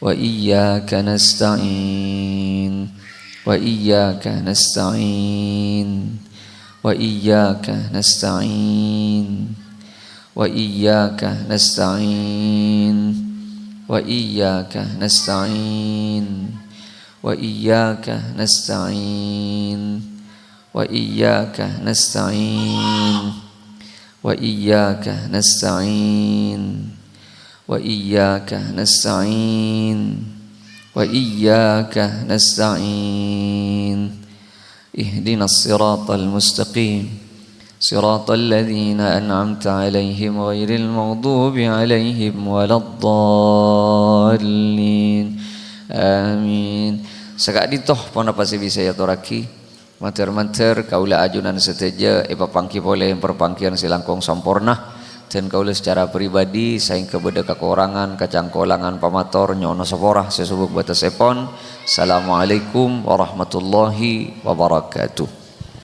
Wa iyyaka nasta'in. Wa iyyaka nasta'in. Wa iyyaka nasta'in. Wa iyyaka nasta'in. Wa iyyaka nasta'in. Wa iyyaka nasta'in. Wa iyyaka nasta'in. Wa iyyaka nasta'in. Wa iyyaka nasta'in. Wa iyyaka nasta'in. Ihdinas siratal mustaqim. Siratal ladzina an'amta 'alaihim ghairil maghdubi 'alaihim waladdallin. Amin. Saka'dinto ponapa sè bisa èatorraghi? Mandhâr-mandhâr kaulâ ajunan sadhâjâ èpapangghi polè parpangghiyân sè langkong samporna, dan kaulâ sacara pribadi saèngghâ bâdâ kakorangan, kacangkolangan pamator nyo'ona sapora sè sobâk bâtessèpon. Assalamualaikum warahmatullahi wabarakatuh.